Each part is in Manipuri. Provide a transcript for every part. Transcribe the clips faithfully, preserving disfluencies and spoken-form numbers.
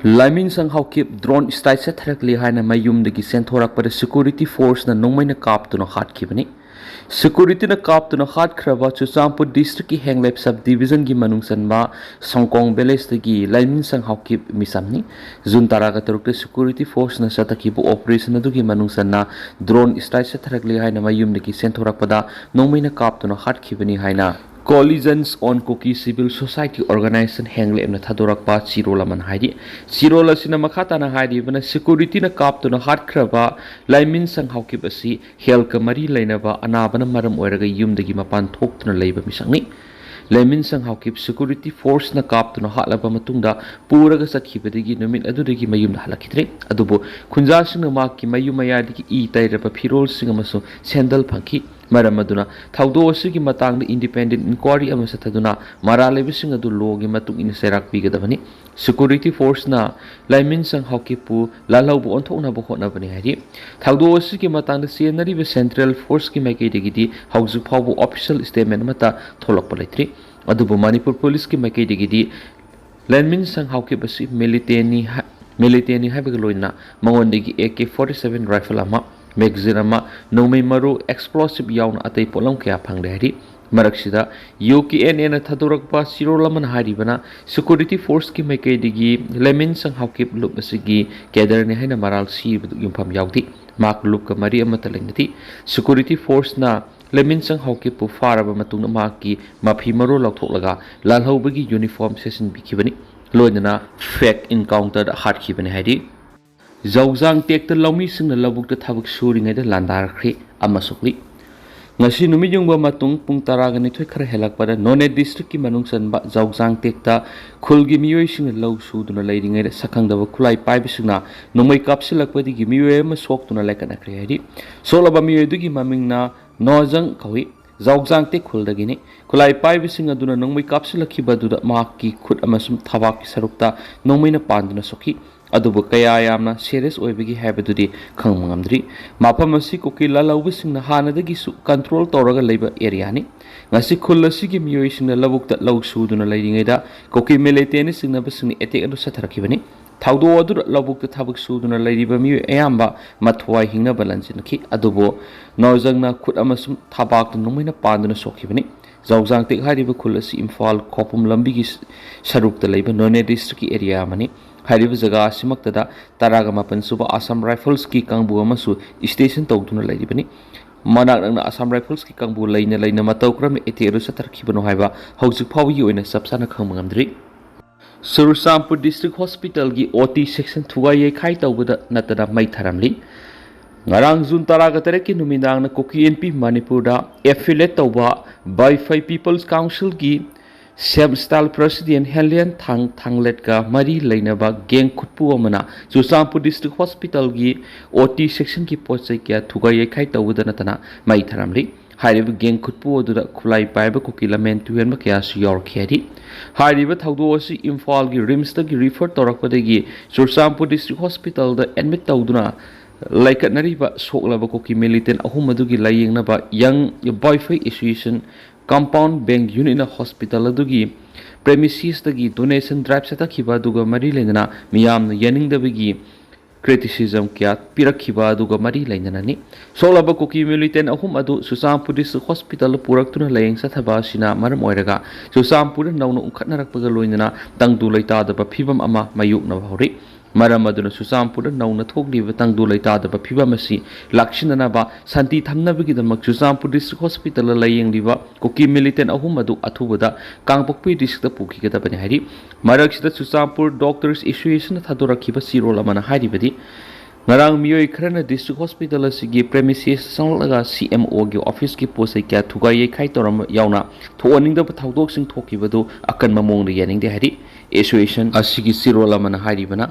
ꯂꯥꯏꯃꯤꯟꯁꯪ ꯍꯥꯎꯀꯤꯞ drone strike ꯆꯠꯊꯔꯛꯂꯤ ꯍꯥꯏꯅ ꯃꯌꯨꯝꯗꯒꯤ ꯆꯦꯟꯊꯣꯔꯛꯄꯗ security forceꯅ ꯅꯣꯡꯃꯩꯅ ꯀꯥꯞꯇꯨꯅ ꯍꯥꯠꯈꯤꯕꯅꯤ꯫ Securityꯅ ꯀꯥꯞꯇꯨꯅ ꯍꯥꯠꯈ꯭ꯔꯕ ꯆꯨꯔꯆꯥꯟꯄꯨꯔ districtꯀꯤ ꯍꯦꯡꯂꯦꯞ sub divisionꯒꯤ ꯃꯅꯨꯡ ꯆꯟꯕ ꯁꯣꯡꯀꯣꯡ villageꯇꯒꯤ ꯂꯥꯏꯃꯤꯟꯁꯪ ꯍꯥꯎꯀꯤꯞ ꯃꯤꯆꯝꯅꯤ꯫ June ꯇꯔꯥꯒ ꯇꯔꯨꯛꯇ security forceꯅ ꯆꯠꯊꯈꯤꯕ operation ꯑꯗꯨꯒꯤ ꯃꯅꯨꯡ ꯆꯟꯅ drone strike ꯆꯠꯊꯔꯛꯂꯤ ꯍꯥꯏꯅ ꯃꯌꯨꯝꯗꯒꯤ ꯆꯦꯟꯊꯣꯔꯛꯄꯗ ꯅꯣꯡꯃꯩꯅ ꯀꯥꯞꯇꯨꯅ ꯍꯥꯠꯈꯤꯕꯅꯤ ꯍꯥꯏꯅ Coalitions on Kuki Civil Society Organization ꯍꯦꯡꯂꯦꯞꯅ ꯊꯥꯗꯣꯔꯛꯄ ꯆꯦꯔꯣꯜ ꯑꯃꯅ ꯍꯥꯏꯔꯤ꯫ ꯆꯦꯔꯣꯜ ꯑꯁꯤꯅ ꯃꯈꯥ ꯇꯥꯅ ꯍꯥꯏꯔꯤꯕꯅ, securityꯅ ꯀꯥꯞꯇꯨꯅ ꯍꯥꯠꯈ꯭ꯔꯕ ꯂꯥꯏꯃꯤꯟꯁꯪ ꯍꯥꯎꯀꯤꯞ ꯑꯁꯤ healthꯀ ꯃꯔꯤ ꯂꯩꯅꯕ ꯑꯅꯥꯕꯅ ꯃꯔꯝ ꯑꯣꯏꯔꯒ ꯌꯨꯝꯗꯒꯤ ꯃꯄꯥꯟ ꯊꯣꯛꯇꯨꯅ ꯂꯩꯕ ꯃꯤꯁꯛꯅꯤ꯫ ꯂꯥꯏꯃꯤꯟꯁꯪ ꯍꯥꯎꯀꯤꯞ security forceꯅ ꯀꯥꯞꯇꯨꯅ ꯍꯥꯠꯂꯕ ꯃꯇꯨꯡꯗ ꯄꯨꯔꯒ ꯆꯠꯈꯤꯕꯗꯒꯤ ꯅꯨꯃꯤꯠ ꯑꯗꯨꯗꯒꯤ ꯃꯌꯨꯝꯗ ꯍꯜꯂꯛꯈꯤꯗ꯭ꯔꯦ꯫ ꯑꯗꯨꯕꯨ ꯈꯨꯟꯖꯥꯁꯤꯡꯅ ꯃꯍꯥꯛꯀꯤ ꯃꯌꯨꯝ ꯃꯌꯥꯏꯗꯒꯤ ꯏ ꯇꯩꯔꯕ ꯐꯤꯔꯣꯜꯁꯤꯡ ꯑꯃꯁꯨꯡ ꯁꯦꯟꯗꯜ ꯐꯪꯈꯤ꯫ ꯃꯔꯝ ꯑꯗꯨꯅ ꯊꯧꯗꯣꯛ ꯑꯁꯤꯒꯤ ꯃꯇꯥꯡꯗ independent inquiry ꯑꯃ ꯆꯠꯊꯗꯨꯅ ꯃꯔꯥꯜ ꯂꯩꯕꯁꯤꯡ ꯑꯗꯨ lawꯒꯤ ꯃꯇꯨꯡ ꯏꯟꯅ ꯆꯩꯔꯥꯛ ꯄꯤꯒꯗꯕꯅꯤ꯫ Security forceꯅ ꯂꯥꯏꯃꯤꯟꯁꯪ ꯍꯥꯎꯀꯤꯞꯄꯨ ꯂꯥꯜꯍꯧꯕ ꯑꯣꯟꯊꯣꯛꯅꯕ ꯍꯣꯠꯅꯕꯅꯤ ꯍꯥꯏꯔꯤ꯫ ꯊꯧꯗꯣꯛ ꯑꯁꯤꯒꯤ ꯃꯇꯥꯡꯗ ꯆꯦꯟꯅꯔꯤꯕ central forceꯀꯤ ꯃꯥꯏꯀꯩꯗꯒꯤꯗꯤ ꯍꯧꯖꯤꯛ ꯐꯥꯎꯕ official statement ꯑꯃꯠꯇ ꯊꯣꯛꯂꯛꯄ ꯂꯩꯇ꯭ꯔꯤ꯫ ꯑꯗꯨꯕꯨ ꯃꯅꯤꯄꯨꯔ policeꯀꯤ ꯃꯥꯏꯀꯩꯗꯒꯤꯗꯤ ꯂꯥꯏꯃꯤꯟꯁꯪ ꯍꯥꯎꯀꯤꯞ ꯑꯁꯤ militantꯅꯤ ꯍꯥꯏ-, militantꯅꯤ ꯍꯥꯏꯕꯒ ꯂꯣꯏꯅꯅ ꯃꯉꯣꯟꯗꯒꯤ AK forty seven rifle ꯑꯃ, magazine ꯑꯃ, ꯅꯣꯡꯃꯩ ꯃꯔꯨ, explosive ꯌꯥꯎꯅ ꯑꯇꯩ ꯄꯣꯠꯂꯝ ꯀꯌꯥ ꯐꯪꯂꯦ ꯍꯥꯏꯔꯤ꯫ ꯃꯔꯛꯁꯤꯗ UKNAꯅ ꯊꯥꯗꯣꯔꯛꯄ ꯆꯦꯔꯣꯜ ꯑꯃꯅ ꯍꯥꯏꯔꯤꯕꯅ, security forceꯀꯤ ꯃꯥꯏꯀꯩꯗꯒꯤ ꯂꯥꯏꯃꯤꯟꯁꯪ ꯍꯥꯎꯀꯤꯞ ꯂꯨꯞ ꯑꯁꯤꯒꯤ cadreꯅꯤ ꯍꯥꯏꯅ ꯃꯔꯥꯜ ꯁꯤꯕꯗꯨ ꯌꯨꯝꯐꯝ ꯌꯥꯎꯗꯦ꯫ ꯃꯍꯥꯛ ꯂꯨꯞꯀ ꯃꯔꯤ ꯑꯃꯠꯇ ꯂꯩꯅꯗꯦ꯫ Security forceꯅ ꯂꯥꯏꯃꯤꯟꯁꯪ ꯍꯥꯎꯀꯤꯞꯄꯨ ꯐꯥꯔꯕ ꯃꯇꯨꯡꯗ ꯃꯍꯥꯛꯀꯤ ꯃꯐꯤ ꯃꯔꯣꯜ ꯂꯧꯊꯣꯛꯂꯒ ꯂꯥꯜꯍꯧꯕꯒꯤ uniform ꯁꯦꯠꯆꯤꯟꯕꯤꯈꯤꯕꯅꯤ꯫ ꯂꯣꯏꯅꯅ fake encounterꯗ ꯍꯥꯠꯈꯤꯕꯅꯤ ꯍꯥꯏꯔꯤ꯫ ꯖꯧꯖꯥꯡ ꯇꯦꯛꯇ ꯂꯧꯃꯤꯁꯤꯡꯅ ꯂꯧꯕꯨꯛꯇ ꯊꯕꯛ ꯁꯨꯔꯤꯉꯩꯗ ꯂꯥꯟꯗꯥꯔꯛꯈ꯭ꯔꯦ ꯑꯃ ꯁꯣꯛꯂꯤ꯫ ꯉꯁꯤ ꯅꯨꯃꯤꯠ ꯌꯨꯡꯕ ꯃꯇꯨꯡ ꯄꯨꯡ ꯇꯔꯥꯒ ꯅꯤꯊꯣꯏ ꯈꯔ ꯍꯦꯜꯂꯛꯄꯗ ꯅꯣꯅꯦ districtꯀꯤ ꯃꯅꯨꯡ ꯆꯟꯕ ꯖꯧꯖꯥꯡ ꯇꯦꯛꯇ ꯈꯨꯜꯒꯤ ꯃꯤꯑꯣꯏꯁꯤꯡꯅ ꯂꯧ ꯁꯨꯗꯨꯅ ꯂꯩꯔꯤꯉꯩꯗ ꯁꯛꯈꯪꯗꯕ ꯈꯨꯠꯂꯥꯏ ꯄꯥꯏꯕꯁꯤꯡꯅ ꯅꯣꯡꯃꯩ ꯀꯥꯞꯁꯤꯜꯂꯛꯄꯗꯒꯤ ꯃꯤꯑꯣꯏ ꯑꯃ ꯁꯣꯛꯇꯨꯅ ꯂꯥꯏꯀꯠꯅꯈ꯭ꯔꯦ ꯍꯥꯏꯔꯤ꯫ ꯁꯣꯛꯂꯕ ꯃꯤꯑꯣꯏ ꯑꯗꯨꯒꯤ ꯃꯃꯤꯡꯅ ꯅꯣꯖꯪ ꯀꯧꯏ꯫ ꯖꯧꯖꯥꯡ ꯇꯦꯛ ꯈꯨꯜꯗꯒꯤꯅꯤ꯫ ꯈꯨꯠꯂꯥꯏ ꯄꯥꯏꯕꯁꯤꯡ ꯑꯗꯨꯅ ꯅꯣꯡꯃꯩ ꯀꯥꯞꯁꯤꯜꯂꯛꯈꯤꯕ ꯑꯗꯨꯗ ꯃꯍꯥꯛꯀꯤ ꯈꯨꯠ ꯑꯃꯁꯨꯡ ꯊꯕꯥꯛꯀꯤ ꯁꯔꯨꯛꯇ ꯅꯣꯡꯃꯩꯅ ꯄꯥꯟꯗꯨꯅ ꯁꯣꯛꯈꯤ꯫ ꯑꯗꯨꯕꯨ ꯀꯌꯥ ꯌꯥꯝꯅ serious ꯑꯣꯏꯕꯒꯦ ꯍꯥꯏꯕꯗꯨꯗꯤ ꯈꯪꯕ ꯉꯝꯗ꯭ꯔꯤ꯫ ꯃꯐꯝ ꯑꯁꯤ ꯀꯨꯀꯤ ꯂꯥꯜꯍꯧꯕꯁꯤꯡꯅ ꯍꯥꯟꯅꯗꯒꯤꯁꯨ control ꯇꯧꯔꯒ ꯂꯩꯕ areaꯅꯤ꯫ ꯉꯁꯤ ꯈꯨꯜ ꯑꯁꯤꯒꯤ ꯃꯤꯑꯣꯏꯁꯤꯡꯅ ꯂꯧꯕꯨꯛꯇ ꯂꯧ ꯁꯨꯗꯨꯅ ꯂꯩꯔꯤꯉꯩꯗ ꯀꯨꯀꯤ militantꯅ ꯆꯤꯡꯅꯕꯁꯤꯡꯅ attack ꯑꯗꯨ ꯆꯠꯊꯔꯛꯈꯤꯕꯅꯤ꯫ ꯊꯧꯗꯣꯛ ꯑꯗꯨꯗ ꯂꯧꯕꯨꯛꯇ ꯊꯕꯛ ꯁꯨꯗꯨꯅ ꯂꯩꯔꯤꯕ ꯃꯤꯑꯣꯏ ꯑꯌꯥꯝꯕ ꯃꯊ꯭ꯋꯥꯏ ꯍꯤꯡꯅꯕ ꯂꯟꯖꯤꯟꯈꯤ, ꯑꯗꯨꯕꯨ ꯅꯣꯔꯖꯪꯅ ꯈꯨꯠ ꯑꯃꯁꯨꯡ ꯊꯕꯥꯛꯇ ꯅꯣꯡꯃꯩꯅ ꯄꯥꯟꯗꯨꯅ ꯁꯣꯛꯈꯤꯕꯅꯤ꯫ ꯖꯧꯖꯥꯡꯇꯦꯛ ꯍꯥꯏꯔꯤꯕ ꯈꯨꯜ ꯑꯁꯤ ꯏꯝꯐꯥꯜ ꯈꯧꯄꯨꯝ ꯂꯝꯕꯤꯒꯤ ꯁꯔꯨꯛꯇ ꯂꯩꯕ ꯅꯣꯅꯦ ꯗꯤꯁꯇ꯭ꯔꯤꯛꯀꯤ ꯑꯦꯔꯤꯌꯥ ꯑꯃꯅꯤ꯫ ꯍꯥꯏꯔꯤꯕ ꯖꯒꯥ ꯑꯁꯤꯃꯛꯇꯗ ꯇꯔꯥꯒ ꯃꯥꯄꯟ ꯁꯨꯕ ꯑꯁꯥꯝ ꯔꯥꯏꯐꯜꯁꯀꯤ ꯀꯥꯡꯕꯨ ꯑꯃꯁꯨ ꯁ꯭ꯇꯦꯁꯟ ꯇꯧꯗꯨꯅ ꯂꯩꯔꯤꯕꯅꯤ꯫ ꯃꯅꯥꯛ ꯅꯛꯅ ꯑꯁꯥꯝ ꯔꯥꯏꯐꯜꯁꯀꯤ ꯀꯥꯡꯕꯨ ꯂꯩꯅ ꯂꯩꯅ ꯃꯇꯧ ꯀꯔꯝꯅ ꯑꯦꯇꯦꯛ ꯑꯗꯨ ꯆꯠꯊꯔꯛꯈꯤꯕꯅꯣ ꯍꯥꯏꯕ ꯍꯧꯖꯤꯛ ꯐꯥꯎꯕꯒꯤ ꯑꯣꯏꯅ ꯆꯞ ꯆꯥꯅ ꯈꯪꯕ ꯉꯝꯗ꯭ꯔꯤ꯫ ꯆꯨꯔꯆꯥꯟꯄꯨꯔ ꯗꯤꯁꯇ꯭ꯔꯤꯛ ꯍꯣꯁꯄꯤꯇꯥꯜꯒꯤ ꯑꯣ ꯇꯤ ꯁꯦꯛꯁꯟ ꯊꯨꯒꯥꯏ ꯌꯩꯈꯥꯏ ꯇꯧꯕꯗ ꯅꯠꯇꯅ ꯃꯩ ꯊꯥꯔꯝꯂꯤ꯫ ꯉꯔꯥꯡ ꯖꯨꯟ ꯇꯔꯥꯒ ꯇꯔꯦꯠꯀꯤ ꯅꯨꯃꯤꯗꯥꯡꯅ ꯀꯨꯀꯤ ꯑꯦꯟ ꯄꯤ ꯃꯅꯤꯄꯨꯔꯗ ꯑꯦꯐꯤꯂꯦꯠ ꯇꯧꯕ ꯕꯥꯏꯐꯩ ꯄꯤꯄꯜꯁ ꯀꯥꯎꯟꯁꯤꯜꯒꯤ ꯁꯦꯝ ꯁ꯭ꯇꯥꯏꯜ ꯄ꯭ꯔꯁꯤꯗꯦꯟ ꯍꯦꯟꯂꯤꯌꯟ ꯊꯥꯡ ꯊꯥꯡꯂꯦꯠꯀ ꯃꯔꯤ ꯂꯩꯅꯕ ꯒꯦꯡ ꯈꯨꯠꯄꯨ ꯑꯃꯅ ꯆꯨꯔꯆꯥꯟꯄꯨꯔ ꯗꯤꯁꯇ꯭ꯔꯤꯛ ꯍꯣꯁꯄꯤꯇꯥꯜꯒꯤ ꯑꯣ ꯇꯤ ꯁꯦꯛꯁꯟꯒꯤ ꯄꯣꯠ ꯆꯩ ꯀꯌꯥ ꯊꯨꯒꯥꯏ ꯌꯩꯈꯥꯏ ꯇꯧꯕꯗ ꯅꯠꯇꯅ ꯃꯩ ꯊꯥꯔꯝꯂꯤ꯫ ꯍꯥꯏꯔꯤꯕ ꯒꯦꯡ ꯈꯨꯠꯄꯨ ꯑꯗꯨꯗ ꯈꯨꯠꯂꯥꯏ ꯄꯥꯏꯕ ꯀꯨꯀꯤ ꯂꯝꯃꯦꯟ ꯇꯨꯍꯦꯟꯕ ꯀꯌꯥꯁꯨ ꯌꯥꯎꯔꯛꯈꯤ ꯍꯥꯏꯔꯤ꯫ ꯍꯥꯏꯔꯤꯕ ꯊꯧꯗꯣꯛ ꯑꯁꯤ ꯏꯝꯐꯥꯜꯒꯤ ꯔꯤꯝꯁꯇꯒꯤ ꯔꯤꯐꯔ ꯇꯧꯔꯛꯄꯗꯒꯤ ꯆꯨꯔꯆꯥꯟꯄꯨꯔ ꯗꯤꯁꯇ꯭ꯔꯤꯛ ꯍꯣꯁꯄꯤꯇꯥꯜꯗ ꯑꯦꯗꯃꯤꯠ ꯇꯧꯗꯨꯅ ꯂꯩꯀꯠꯅꯔꯤꯕ ꯁꯣꯛꯂꯕ ꯀꯨꯀꯤ ꯃꯤꯂꯤꯇꯦꯟ ꯑꯍꯨꯝ ꯑꯗꯨꯒꯤ ꯂꯥꯏꯌꯦꯡꯅꯕ ꯌꯪ ꯕꯥꯏꯐꯩ ꯑꯦꯁꯣꯁꯤꯌꯦꯁꯟ ꯀꯝꯄꯥꯎꯟ ꯕꯦꯡ ꯌꯨꯅꯤꯠꯅ ꯍꯣꯁꯄꯤꯇꯥꯜ ꯑꯗꯨꯒꯤ ꯄ꯭ꯔꯦꯃꯤꯁꯤꯁꯇꯒꯤ ꯗꯣꯅꯦꯁꯟ ꯗ꯭ꯔꯥꯏꯚ ꯆꯠꯊꯈꯤꯕ ꯑꯗꯨꯒ ꯃꯔꯤ ꯂꯩꯅꯅ ꯃꯤꯌꯥꯝꯅ ꯌꯥꯅꯤꯡꯗꯕꯒꯤ ꯀ꯭ꯔꯤꯇꯤꯁꯤꯖꯝ ꯀꯌꯥ ꯄꯤꯔꯛꯈꯤꯕ ꯑꯗꯨꯒ ꯃꯔꯤ ꯂꯩꯅꯅꯅꯤ꯫ ꯁꯣꯛꯂꯕ ꯀꯨꯀꯤ ꯃꯤꯂꯤꯇꯦꯟ ꯑꯍꯨꯝ ꯑꯗꯨ ꯆꯨꯔꯆꯥꯟꯄꯨꯔ ꯗꯤꯁꯇ꯭ꯔꯤꯛ ꯍꯣꯁꯄꯤꯇꯥꯜꯗ ꯄꯨꯔꯛꯇꯨꯅ ꯂꯥꯌꯦꯡ ꯆꯠꯊꯕ ꯑꯁꯤꯅ ꯃꯔꯝ ꯑꯣꯏꯔꯒ ꯆꯨꯔꯆꯥꯟꯄꯨꯔꯗ ꯅꯧꯅ ꯎꯪꯈꯠꯅꯔꯛꯄꯒ ꯂꯣꯏꯅꯅ ꯇꯪꯗꯨ ꯂꯩꯇꯥꯗꯕ ꯐꯤꯕꯝ ꯑꯃ ꯃꯥꯌꯣꯛꯅꯕ ꯍꯧꯔꯤ꯫ ꯃꯔꯝ ꯑꯗꯨꯅ ꯆꯨꯔꯆꯥꯟꯄꯨꯔꯗ ꯅꯧꯅ ꯊꯣꯛꯂꯤꯕ ꯇꯪꯗꯨ ꯂꯩꯇꯥꯗꯕ ꯐꯤꯕꯝ ꯑꯁꯤ ꯂꯥꯛꯁꯤꯟꯅꯅꯕ ꯁꯥꯟꯇꯤ ꯊꯝꯅꯕꯒꯤꯗꯃꯛ ꯆꯨꯔꯆꯥꯟꯄꯨꯔ ꯗꯤꯁꯇ꯭ꯔꯤꯛ ꯍꯣꯁꯄꯤꯇꯥꯜꯗ ꯂꯥꯌꯦꯡꯂꯤꯕ ꯀꯨꯀꯤ ꯃꯤꯂꯤꯇꯦꯟ ꯑꯍꯨꯝ ꯑꯗꯨ ꯑꯊꯨꯕꯗ ꯀꯥꯡꯄꯣꯛꯄꯤ ꯗꯤꯁꯇ꯭ꯔꯤꯛꯇ ꯄꯨꯈꯤꯒꯗꯕꯅꯤ ꯍꯥꯏꯔꯤ꯫ ꯃꯔꯛꯁꯤꯗ ꯆꯨꯔꯆꯥꯟꯄꯨꯔ ꯗꯣꯛꯇꯔꯁ ꯑꯦꯁꯣꯁꯤꯌꯦꯁꯟꯅ ꯊꯥꯗꯣꯔꯛꯈꯤꯕ ꯆꯦꯔꯣꯜ ꯑꯃꯅ ꯍꯥꯏꯔꯤꯕꯗꯤ, ꯉꯔꯥꯡ ꯃꯤꯑꯣꯏ ꯈꯔꯅ ꯗꯤꯁꯇ꯭ꯔꯤꯛ ꯍꯣꯁꯄꯤꯇꯥꯜ ꯑꯁꯤꯒꯤ ꯄ꯭ꯔꯦꯃꯤꯁꯤꯁꯇ ꯆꯪꯂꯛꯂꯒ ꯁꯤ ꯑꯦꯝ ꯑꯣꯒꯤ ꯑꯣꯐꯤꯁꯀꯤ ꯄꯣꯠ ꯆꯩ ꯀꯌꯥ ꯊꯨꯒꯥꯏ ꯌꯩꯈꯥꯏ ꯇꯧꯔꯝꯕ ꯌꯥꯎꯅ ꯊꯣꯛꯍꯟꯅꯤꯡꯗꯕ ꯊꯧꯗꯣꯛꯁꯤꯡ ꯊꯣꯛꯈꯤꯕꯗꯨ ꯑꯀꯟꯕ ꯃꯑꯣꯡꯗ ꯌꯥꯅꯤꯡꯗꯦ ꯍꯥꯏꯔꯤ꯫ ꯑꯦꯁꯣꯁꯤꯌꯦꯁꯟ ꯑꯁꯤꯒꯤ ꯆꯦꯔꯣꯜ ꯑꯃꯅ ꯍꯥꯏꯔꯤꯕꯅ,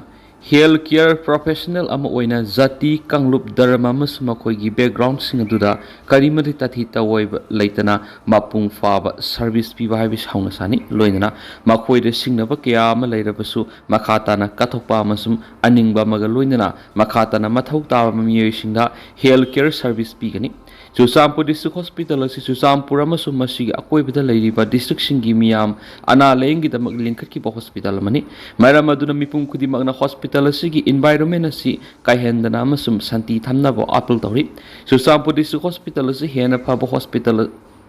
ꯍꯦꯜꯊ ꯀꯦꯌꯔ ꯄ꯭ꯔꯣꯐꯦꯁꯅꯦꯜ ꯑꯃ ꯑꯣꯏꯅ ꯖꯥꯇꯤ, ꯀꯥꯡꯂꯨꯞ, ꯙꯔꯃ ꯑꯃꯁꯨꯡ ꯃꯈꯣꯏꯒꯤ ꯕꯦꯛꯒ꯭ꯔꯥꯎꯟꯁꯤꯡ ꯑꯗꯨꯗ ꯀꯔꯤꯃꯠꯇ ꯇꯥꯊꯤ ꯇꯥꯑꯣꯏꯕ ꯂꯩꯇꯅ ꯃꯄꯨꯡ ꯐꯥꯕ ꯁꯔꯚꯤꯁ ꯄꯤꯕ ꯍꯥꯏꯕꯁꯤ ꯍꯧꯅꯁꯥꯅꯤ꯫ ꯂꯣꯏꯅꯅ ꯃꯈꯣꯏꯗ ꯁꯤꯡꯅꯕ ꯀꯌꯥ ꯑꯃ ꯂꯩꯔꯕꯁꯨ ꯃꯈꯥ ꯇꯥꯅ ꯀꯠꯊꯣꯛꯄ ꯑꯃꯁꯨꯡ ꯑꯅꯤꯡꯕ ꯑꯃꯒ ꯂꯣꯏꯅꯅ ꯃꯈꯥ ꯇꯥꯅ ꯃꯊꯧ ꯇꯥꯕ ꯃꯤꯑꯣꯏꯁꯤꯡꯗ ꯍꯦꯜꯊ ꯀꯦꯌꯔ ꯁꯔꯚꯤꯁ ꯄꯤꯒꯅꯤ꯫ ꯆꯨꯔꯆꯥꯟꯄꯨꯔ ꯗꯤꯁꯇ꯭ꯔꯤꯛ ꯍꯣꯁꯄꯤꯇꯥꯜ ꯑꯁꯤ ꯆꯨꯔꯆꯥꯟꯄꯨꯔ ꯑꯃꯁꯨꯡ ꯃꯁꯤꯒꯤ ꯑꯀꯣꯏꯕꯗ ꯂꯩꯔꯤꯕ ꯗꯤꯁꯇ꯭ꯔꯤꯛꯁꯤꯡꯒꯤ ꯃꯤꯌꯥꯝ ꯑꯅꯥ ꯂꯥꯌꯦꯡꯒꯤꯗꯃꯛ ꯂꯤꯡꯈꯠꯈꯤꯕ ꯍꯣꯁꯄꯤꯇꯥꯜ ꯑꯃꯅꯤ꯫ ꯃꯔꯝ ꯑꯗꯨꯅ ꯃꯤꯄꯨꯝ ꯈꯨꯗꯤꯡꯃꯛꯅ ꯍꯣꯁꯄꯤꯇꯥꯜ ꯑꯁꯤꯒꯤ ꯏꯟꯚꯥꯏꯔꯣꯟꯃꯦꯟ ꯑꯁꯤ ꯀꯥꯏꯍꯟꯗꯅ ꯑꯃꯁꯨꯡ ꯁꯥꯟꯇꯤ ꯊꯝꯅꯕ ꯑꯥꯄꯤꯜ ꯇꯧꯔꯤ꯫ ꯆꯨꯔꯆꯥꯟꯄꯨꯔ ꯗꯤꯁꯇ꯭ꯔꯤꯛ ꯍꯣꯁꯄꯤꯇꯥꯜ ꯑꯁꯤ ꯍꯦꯟꯅ ꯐꯕ ꯍꯣꯁꯄꯤꯇꯥꯜ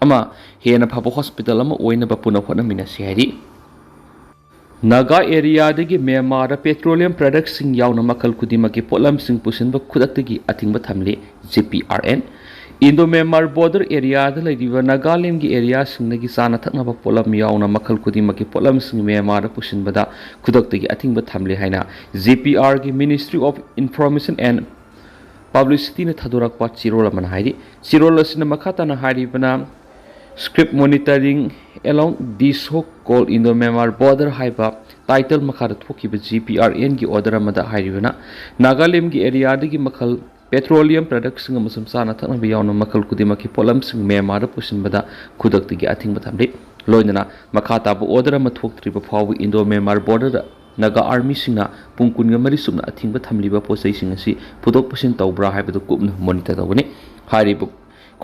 ꯑꯃ, ꯍꯦꯟꯅ ꯐꯕ ꯍꯣꯁꯄꯤꯇꯥꯜ ꯑꯃ ꯑꯣꯏꯅꯕ ꯄꯨꯟꯅ ꯍꯣꯠꯅꯃꯤꯟꯅꯁꯤ ꯍꯥꯏꯔꯤ꯫ ꯅꯥꯒꯥ ꯑꯦꯔꯤꯌꯥꯗꯒꯤ ꯃ꯭ꯌꯥꯟꯃꯥꯔꯗ ꯄꯦꯇ꯭ꯔꯣꯂꯤꯌꯝ ꯄ꯭ꯔꯗꯛꯁꯤꯡ ꯌꯥꯎꯅ ꯃꯈꯜ ꯈꯨꯗꯤꯡꯃꯛꯀꯤ ꯄꯣꯠꯂꯝꯁꯤꯡ ꯄꯨꯁꯤꯟꯕ ꯈꯨꯗꯛꯇꯒꯤ ꯑꯊꯤꯡꯕ ꯊꯝꯂꯤ꯫ G P R N. Indo Myanmar border ꯑꯦꯔꯤꯌꯥꯗ ꯂꯩꯔꯤꯕ ꯅꯥꯒꯥꯂꯦꯟꯒꯤ ꯑꯦꯔꯤꯌꯥꯁꯤꯡꯗꯒꯤ ꯆꯥꯅ ꯊꯛꯅꯕ ꯄꯣꯠꯂꯝ ꯌꯥꯎꯅ ꯃꯈꯜ ꯈꯨꯗꯤꯡꯃꯛꯀꯤ ꯄꯣꯠꯂꯝꯁꯤꯡ ꯃ꯭ꯌꯥꯟꯃꯥꯔꯗ ꯄꯨꯁꯤꯟꯕꯗ ꯈꯨꯗꯛꯇꯒꯤ ꯑꯊꯤꯡꯕ ꯊꯝꯂꯤ ꯍꯥꯏꯅ ꯖꯤ ꯄꯤ ꯑꯥꯔꯒꯤ Ministry of Information and Publicityꯅ ꯊꯥꯗꯣꯔꯛꯄ ꯆꯦꯔꯣꯜ ꯑꯃꯅ ꯍꯥꯏꯔꯤ꯫ ꯆꯦꯔꯣꯜ ꯑꯁꯤꯅ ꯃꯈꯥ ꯇꯥꯅ ꯍꯥꯏꯔꯤꯕꯅ, Script monitoring along the so-called Indo-Myanmar border ꯍꯥꯏꯕ ꯇꯥꯏꯇꯜ ꯃꯈꯥꯗ ꯊꯣꯛꯈꯤꯕ ꯖꯤ ꯄꯤ ꯑꯥꯔ ꯑꯦꯟꯒꯤ ꯑꯣꯔꯗꯔ ꯑꯃꯗ ꯍꯥꯏꯔꯤꯕꯅ, ꯅꯥꯒꯥꯂꯦꯟꯒꯤ ꯑꯦꯔꯤꯌꯥꯗꯒꯤ ꯃꯈꯜ ꯄꯦꯇ꯭ꯔꯣꯂꯤꯌꯝ ꯄ꯭ꯔꯗꯛꯁꯤꯡ ꯑꯃꯁꯨꯡ ꯆꯥꯅ ꯊꯛꯅꯕ ꯌꯥꯎꯅ ꯃꯈꯜ ꯈꯨꯗꯤꯡꯃꯛꯀꯤ ꯄꯣꯠꯂꯝꯁꯤꯡ ꯃ꯭ꯌꯥꯟꯃꯥꯔꯗ ꯄꯨꯁꯤꯟꯕꯗ ꯈꯨꯗꯛꯇꯒꯤ ꯑꯊꯤꯡꯕ ꯊꯝꯂꯤ꯫ ꯂꯣꯏꯅꯅ ꯃꯈꯥ ꯇꯥꯕ ꯑꯣꯔꯗꯔ ꯑꯃ ꯊꯣꯛꯇ꯭ꯔꯤꯕ ꯐꯥꯎꯕ ꯏꯟꯗꯣ ꯃ꯭ꯌꯥꯟꯃꯥꯔ ꯕꯣꯔꯗꯔꯗ ꯅꯥꯒꯥ ꯑꯥꯔꯃꯤꯁꯤꯡꯅ ꯄꯨꯡ ꯀꯨꯟꯒ ꯃꯔꯤ ꯆꯨꯞꯅ ꯑꯊꯤꯡꯕ ꯊꯝꯂꯤꯕ ꯄꯣꯠꯆꯩꯁꯤꯡ ꯑꯁꯤ ꯄꯨꯊꯣꯛ ꯄꯨꯁꯤꯟ ꯇꯧꯕ꯭ꯔꯥ ꯍꯥꯏꯕꯗꯨ ꯀꯨꯞꯅ ꯃꯣꯅꯤꯇꯔ ꯇꯧꯒꯅꯤ꯫ ꯍꯥꯏꯔꯤꯕ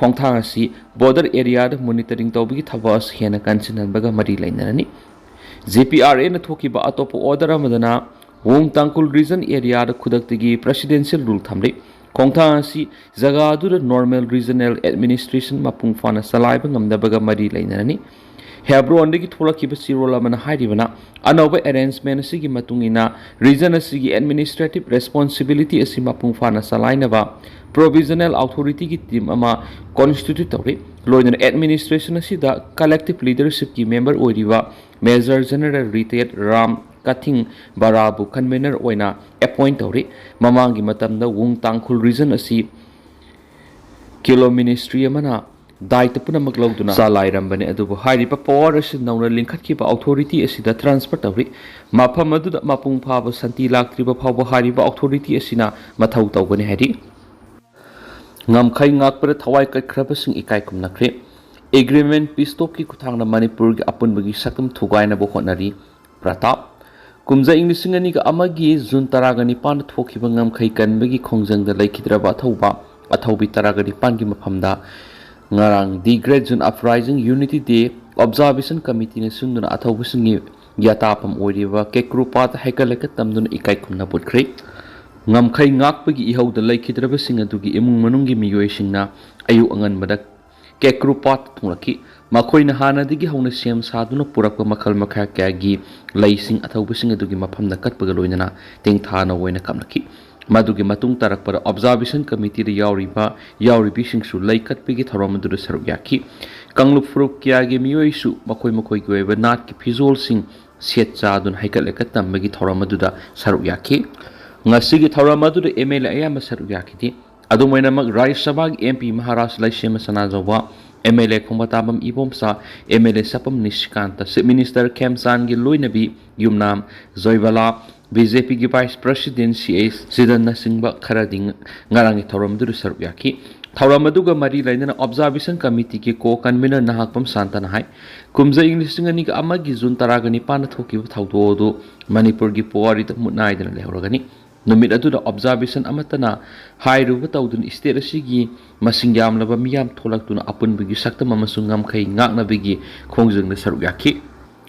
ꯈꯣꯡꯊꯥꯡ ꯑꯁꯤ ꯕꯣꯔꯗꯔ ꯑꯦꯔꯤꯌꯥꯗ ꯃꯣꯅꯤꯇꯔꯤꯡ ꯇꯧꯕꯒꯤ ꯊꯕꯛ ꯑꯁꯤ ꯍꯦꯟꯅ ꯀꯟꯁꯤꯟꯍꯟꯕꯒ ꯃꯔꯤ ꯂꯩꯅꯔꯅꯤ꯫ ꯖꯤ ꯄꯤ ꯑꯥꯔ ꯑꯦꯟꯅ ꯊꯣꯛꯈꯤꯕ ꯑꯇꯣꯞꯄ ꯑꯣꯔꯗꯔ ꯑꯃꯗꯅ ꯋꯨꯡ ꯇꯥꯡꯈꯨꯜ ꯔꯤꯖꯟ ꯑꯦꯔꯤꯌꯥꯗ ꯈꯨꯗꯛꯇꯒꯤ ꯄ꯭ꯔꯦꯁꯤꯗꯦꯟꯁꯤꯌꯦꯜ ꯔꯨꯜ ꯊꯝꯂꯤ꯫ ꯈꯣꯡꯊꯥꯡ ꯑꯁꯤ ꯖꯒꯥ ꯑꯗꯨꯗ ꯅꯣꯔꯃꯦꯜ ꯔꯤꯖꯅꯦꯜ ꯑꯦꯗꯃꯤꯅꯤꯁꯇ꯭ꯔꯦꯁꯟ ꯃꯄꯨꯡ ꯐꯥꯅ ꯆꯂꯥꯏꯕ ꯉꯝꯗꯕꯒ ꯃꯔꯤ ꯂꯩꯅꯔꯅꯤ꯫ ꯍꯦꯕ꯭ꯔꯣꯟꯗꯒꯤ ꯊꯣꯛꯂꯛꯈꯤꯕ ꯆꯦꯔꯣꯜ ꯑꯃꯅ ꯍꯥꯏꯔꯤꯕꯅ, ꯑꯅꯧꯕ ꯑꯦꯔꯦꯟꯖꯃꯦꯟ ꯑꯁꯤꯒꯤ ꯃꯇꯨꯡ ꯏꯟꯅ ꯔꯤꯖꯟ ꯑꯁꯤꯒꯤ ꯑꯦꯗꯃꯤꯅꯤꯁꯇ꯭ꯔꯦꯇꯤꯚ ꯔꯦꯁꯄꯣꯟꯁꯤꯕꯤꯂꯤꯇꯤ ꯑꯁꯤ ꯃꯄꯨꯡ ꯐꯥꯅ ꯆꯂꯥꯏꯅꯕ ꯄ꯭ꯔꯣꯚꯤꯖꯅꯦꯜ ꯑꯣꯊꯣꯔꯤꯇꯤꯒꯤ ꯇꯤꯝ ꯑꯃ ꯀꯣꯟꯁꯇꯤꯇ꯭ꯌꯨꯠ ꯇꯧꯔꯤ꯫ ꯂꯣꯏꯅꯅ ꯑꯦꯗꯃꯤꯅꯤꯁꯇ꯭ꯔꯦꯁꯟ ꯑꯁꯤꯗ ꯀꯂꯦꯛꯇꯤꯚ ꯂꯤꯗꯔꯁꯤꯞꯀꯤ ꯃꯦꯝꯕꯔ ꯑꯣꯏꯔꯤꯕ ꯃꯦꯖꯔ ꯖꯦꯅꯔꯦꯜ ꯔꯤꯇꯥꯌꯔꯗ ꯔꯥꯝ ꯀꯊꯤꯡ ꯕꯔꯥꯕꯨ ꯀꯟꯚꯦꯅꯔ ꯑꯣꯏꯅ ꯑꯦꯄꯣꯏꯟ ꯇꯧꯔꯤ꯫ ꯃꯃꯥꯡꯒꯤ ꯃꯇꯝꯗ ꯋꯨꯡ ꯇꯥꯡꯈꯨꯜ ꯔꯤꯖꯟ ꯑꯁꯤ ꯀꯤꯂꯣ ꯃꯤꯅꯤꯁꯇ꯭ꯔꯤ ꯑꯃꯅ ꯗꯥꯏꯇ ꯄꯨꯝꯅꯃꯛ ꯂꯧꯗꯨꯅ ꯆꯂꯥꯏꯔꯝꯕꯅꯤ, ꯑꯗꯨꯕꯨ ꯍꯥꯏꯔꯤꯕ ꯄꯋꯥꯔ ꯑꯁꯤ ꯅꯧꯅ ꯂꯤꯡꯈꯠꯈꯤꯕ ꯑꯣꯊꯣꯔꯤꯇꯤ ꯑꯁꯤꯗ ꯇ꯭ꯔꯥꯟꯁꯐꯔ ꯇꯧꯔꯤ꯫ ꯃꯐꯝ ꯑꯗꯨꯗ ꯃꯄꯨꯡ ꯐꯥꯕ ꯁꯥꯟꯇꯤ ꯂꯥꯛꯇ꯭ꯔꯤꯕ ꯐꯥꯎꯕ ꯍꯥꯏꯔꯤꯕ ꯑꯣꯊꯣꯔꯤꯇꯤ ꯑꯁꯤꯅ ꯃꯊꯧ ꯇꯧꯒꯅꯤ ꯍꯥꯏꯔꯤ꯫ ꯉꯝꯈꯩ ꯉꯥꯛꯄꯗ ꯊꯋꯥꯏ ꯀꯠꯈ꯭ꯔꯕꯁꯤꯡ ꯏꯀꯥꯏ ꯈꯨꯝꯅꯈ꯭ꯔꯦ꯫ ꯑꯦꯒ꯭ꯔꯤꯃꯦꯟ ꯄꯤꯁ ꯇꯣꯛꯀꯤ ꯈꯨꯠꯊꯥꯡꯗ ꯃꯅꯤꯄꯨꯔꯒꯤ ꯑꯄꯨꯟꯕꯒꯤ ꯁꯛꯇꯝ ꯊꯨꯒꯥꯏꯅꯕ ꯍꯣꯠꯅꯔꯤ꯫ ꯄ꯭ꯔꯇꯥꯞ꯫ ꯀꯨꯝꯖꯥ ꯏꯪ ꯂꯤꯁꯤꯡ ꯑꯅꯤꯒ ꯑꯃꯒꯤ ꯖꯨꯟ ꯇꯔꯥꯒ ꯅꯤꯄꯥꯟꯗ ꯊꯣꯛꯈꯤꯕ ꯉꯝꯈꯩ ꯀꯟꯕꯒꯤ ꯈꯣꯡꯖꯪꯗ ꯂꯩꯈꯤꯗ꯭ꯔꯕ ꯑꯊꯧꯕ ꯑꯊꯧꯕꯤ ꯇꯔꯥꯒ ꯅꯤꯄꯥꯟꯒꯤ ꯃꯐꯝꯗ ꯉꯔꯥꯡ The Great June Uprising Unity Day Observation Committeeꯅ ꯁꯤꯟꯗꯨꯅ ꯑꯊꯧꯕꯁꯤꯡꯒꯤ ꯌꯥꯇꯥꯐꯝ ꯑꯣꯏꯔꯤꯕ ꯀꯦꯀ꯭ꯔꯨ ꯄꯥꯠꯇ ꯍꯩꯀꯠ ꯂꯩꯀꯠ ꯇꯝꯗꯨꯅ ꯏꯀꯥꯏ ꯈꯨꯝꯅꯕ ꯎꯠꯈ꯭ꯔꯦ꯫ ꯉꯝꯈꯩ ꯉꯥꯛꯄꯒꯤ ꯏꯍꯧꯗ ꯂꯩꯈꯤꯗ꯭ꯔꯕꯁꯤꯡ ꯑꯗꯨꯒꯤ ꯏꯃꯨꯡ ꯃꯅꯨꯡꯒꯤ ꯃꯤꯑꯣꯏꯁꯤꯡꯅ ꯑꯌꯨꯛ ꯑꯉꯟꯕꯗ ꯀꯦꯀ꯭ꯔꯨ ꯄꯥꯠꯇ ꯊꯨꯡꯂꯛꯈꯤ꯫ ꯃꯈꯣꯏꯅ ꯍꯥꯟꯅꯗꯒꯤ ꯍꯧꯅ ꯁꯦꯝ ꯁꯥꯗꯨꯅ ꯄꯨꯔꯛꯄ ꯃꯈꯜ ꯃꯈꯥ ꯀꯌꯥꯒꯤ ꯂꯩꯁꯤꯡ ꯑꯊꯧꯕꯁꯤꯡ ꯑꯗꯨꯒꯤ ꯃꯐꯝꯗ ꯀꯠꯄꯒ ꯂꯣꯏꯅꯅ ꯇꯦꯡꯊꯥꯅ ꯑꯣꯏꯅ ꯀꯞꯅꯈꯤ꯫ ꯃꯗꯨꯒꯤ ꯃꯇꯨꯡ ꯇꯥꯔꯛꯄꯗ Observation Committeeꯗ ꯌꯥꯎꯔꯤꯕ ꯌꯥꯎꯔꯤꯕꯤꯁꯤꯡꯁꯨ ꯂꯩ ꯀꯠꯄꯒꯤ ꯊꯧꯔꯝ ꯑꯗꯨꯗ ꯁꯔꯨꯛ ꯌꯥꯈꯤ꯫ ꯀꯥꯡꯂꯨꯞ ꯐꯨꯔꯨꯞ ꯀꯌꯥꯒꯤ ꯃꯤꯑꯣꯏꯁꯨ ꯃꯈꯣꯏ ꯃꯈꯣꯏꯒꯤ ꯑꯣꯏꯕ ꯅꯥꯠꯀꯤ ꯐꯤꯖꯣꯜꯁꯤꯡ ꯁꯦꯠ ꯆꯥꯗꯨꯅ ꯍꯩꯀꯠ ꯂꯩꯀꯠ ꯇꯝꯕꯒꯤ ꯊꯧꯔꯝ ꯑꯗꯨꯗ ꯁꯔꯨꯛ ꯌꯥꯈꯤ꯫ ꯉꯁꯤꯒꯤ ꯊꯧꯔꯝ ꯑꯗꯨꯗ MLA ꯑꯌꯥꯝꯕ ꯁꯔꯨꯛ ꯌꯥꯈꯤꯗꯦ꯫ ꯑꯗꯨꯝ ꯑꯣꯏꯅꯃꯛ ꯔꯥꯖ꯭ꯌ ꯁꯚꯥꯒꯤ MP ꯃꯍꯥꯔꯥꯖ ꯂꯩꯁꯦꯝꯕ ꯁꯅꯥꯖꯥꯎꯕ, MLA ꯈꯣꯡꯕꯥꯇꯥꯕꯝ Ibomcha, MLA ꯁꯄꯝ ꯅꯤꯁꯤꯀꯥꯟꯇ, Chief Minister ꯈꯦꯝꯆꯥꯟꯒꯤ ꯂꯣꯏꯅꯕꯤ ꯌꯨꯝꯅꯥꯝ ꯖꯣꯏꯕꯂꯥ, BJPꯒꯤ Vice President CH ꯁꯤꯗꯟꯅꯆꯤꯡꯕ ꯈꯔꯗꯤ ꯉ-, ꯉꯔꯥꯡꯒꯤ ꯊꯧꯔꯝꯗꯨꯗ ꯁꯔꯨꯛ ꯌꯥꯈꯤ꯫ ꯊꯧꯔꯝ ꯑꯗꯨꯒ ꯃꯔꯤ ꯂꯩꯅꯅ Observation Committeeꯒꯤ co-convener ꯅꯍꯥꯛꯄꯝ ꯁꯥꯟꯇꯅ ꯍꯥꯏ, ꯀꯨꯝꯖꯥ ꯏꯪ ꯂꯤꯁꯤꯡ ꯑꯅꯤꯒ ꯑꯃꯒꯤ ꯖꯨꯟ ꯇꯔꯥꯒ ꯅꯤꯄꯥꯟꯗ ꯊꯣꯛꯈꯤꯕ ꯊꯧꯗꯣꯛ ꯑꯗꯨ ꯃꯅꯤꯄꯨꯔꯒꯤ ꯄꯨꯋꯥꯔꯤꯗ ꯃꯨꯠꯅꯥꯏꯗꯅ ꯂꯩꯍꯧꯔꯒꯅꯤ꯫ ꯅꯨꯃꯤꯠ ꯑꯗꯨꯗ Observation ꯑꯃꯠꯇꯅ ꯍꯥꯏꯔꯨꯕ ꯇꯧꯗꯨꯅ state ꯑꯁꯤꯒꯤ ꯃꯁꯤꯡ ꯌꯥꯝꯂꯕ ꯃꯤꯌꯥꯝ ꯊꯣꯛꯂꯛꯇꯨꯅ ꯑꯄꯨꯟꯕꯒꯤ ꯁꯛꯇꯝ ꯑꯃꯁꯨꯡ ꯉꯝꯈꯩ ꯉꯥꯛꯅꯕꯒꯤ ꯈꯣꯡꯖꯪꯗ ꯁꯔꯨꯛ ꯌꯥꯈꯤ꯫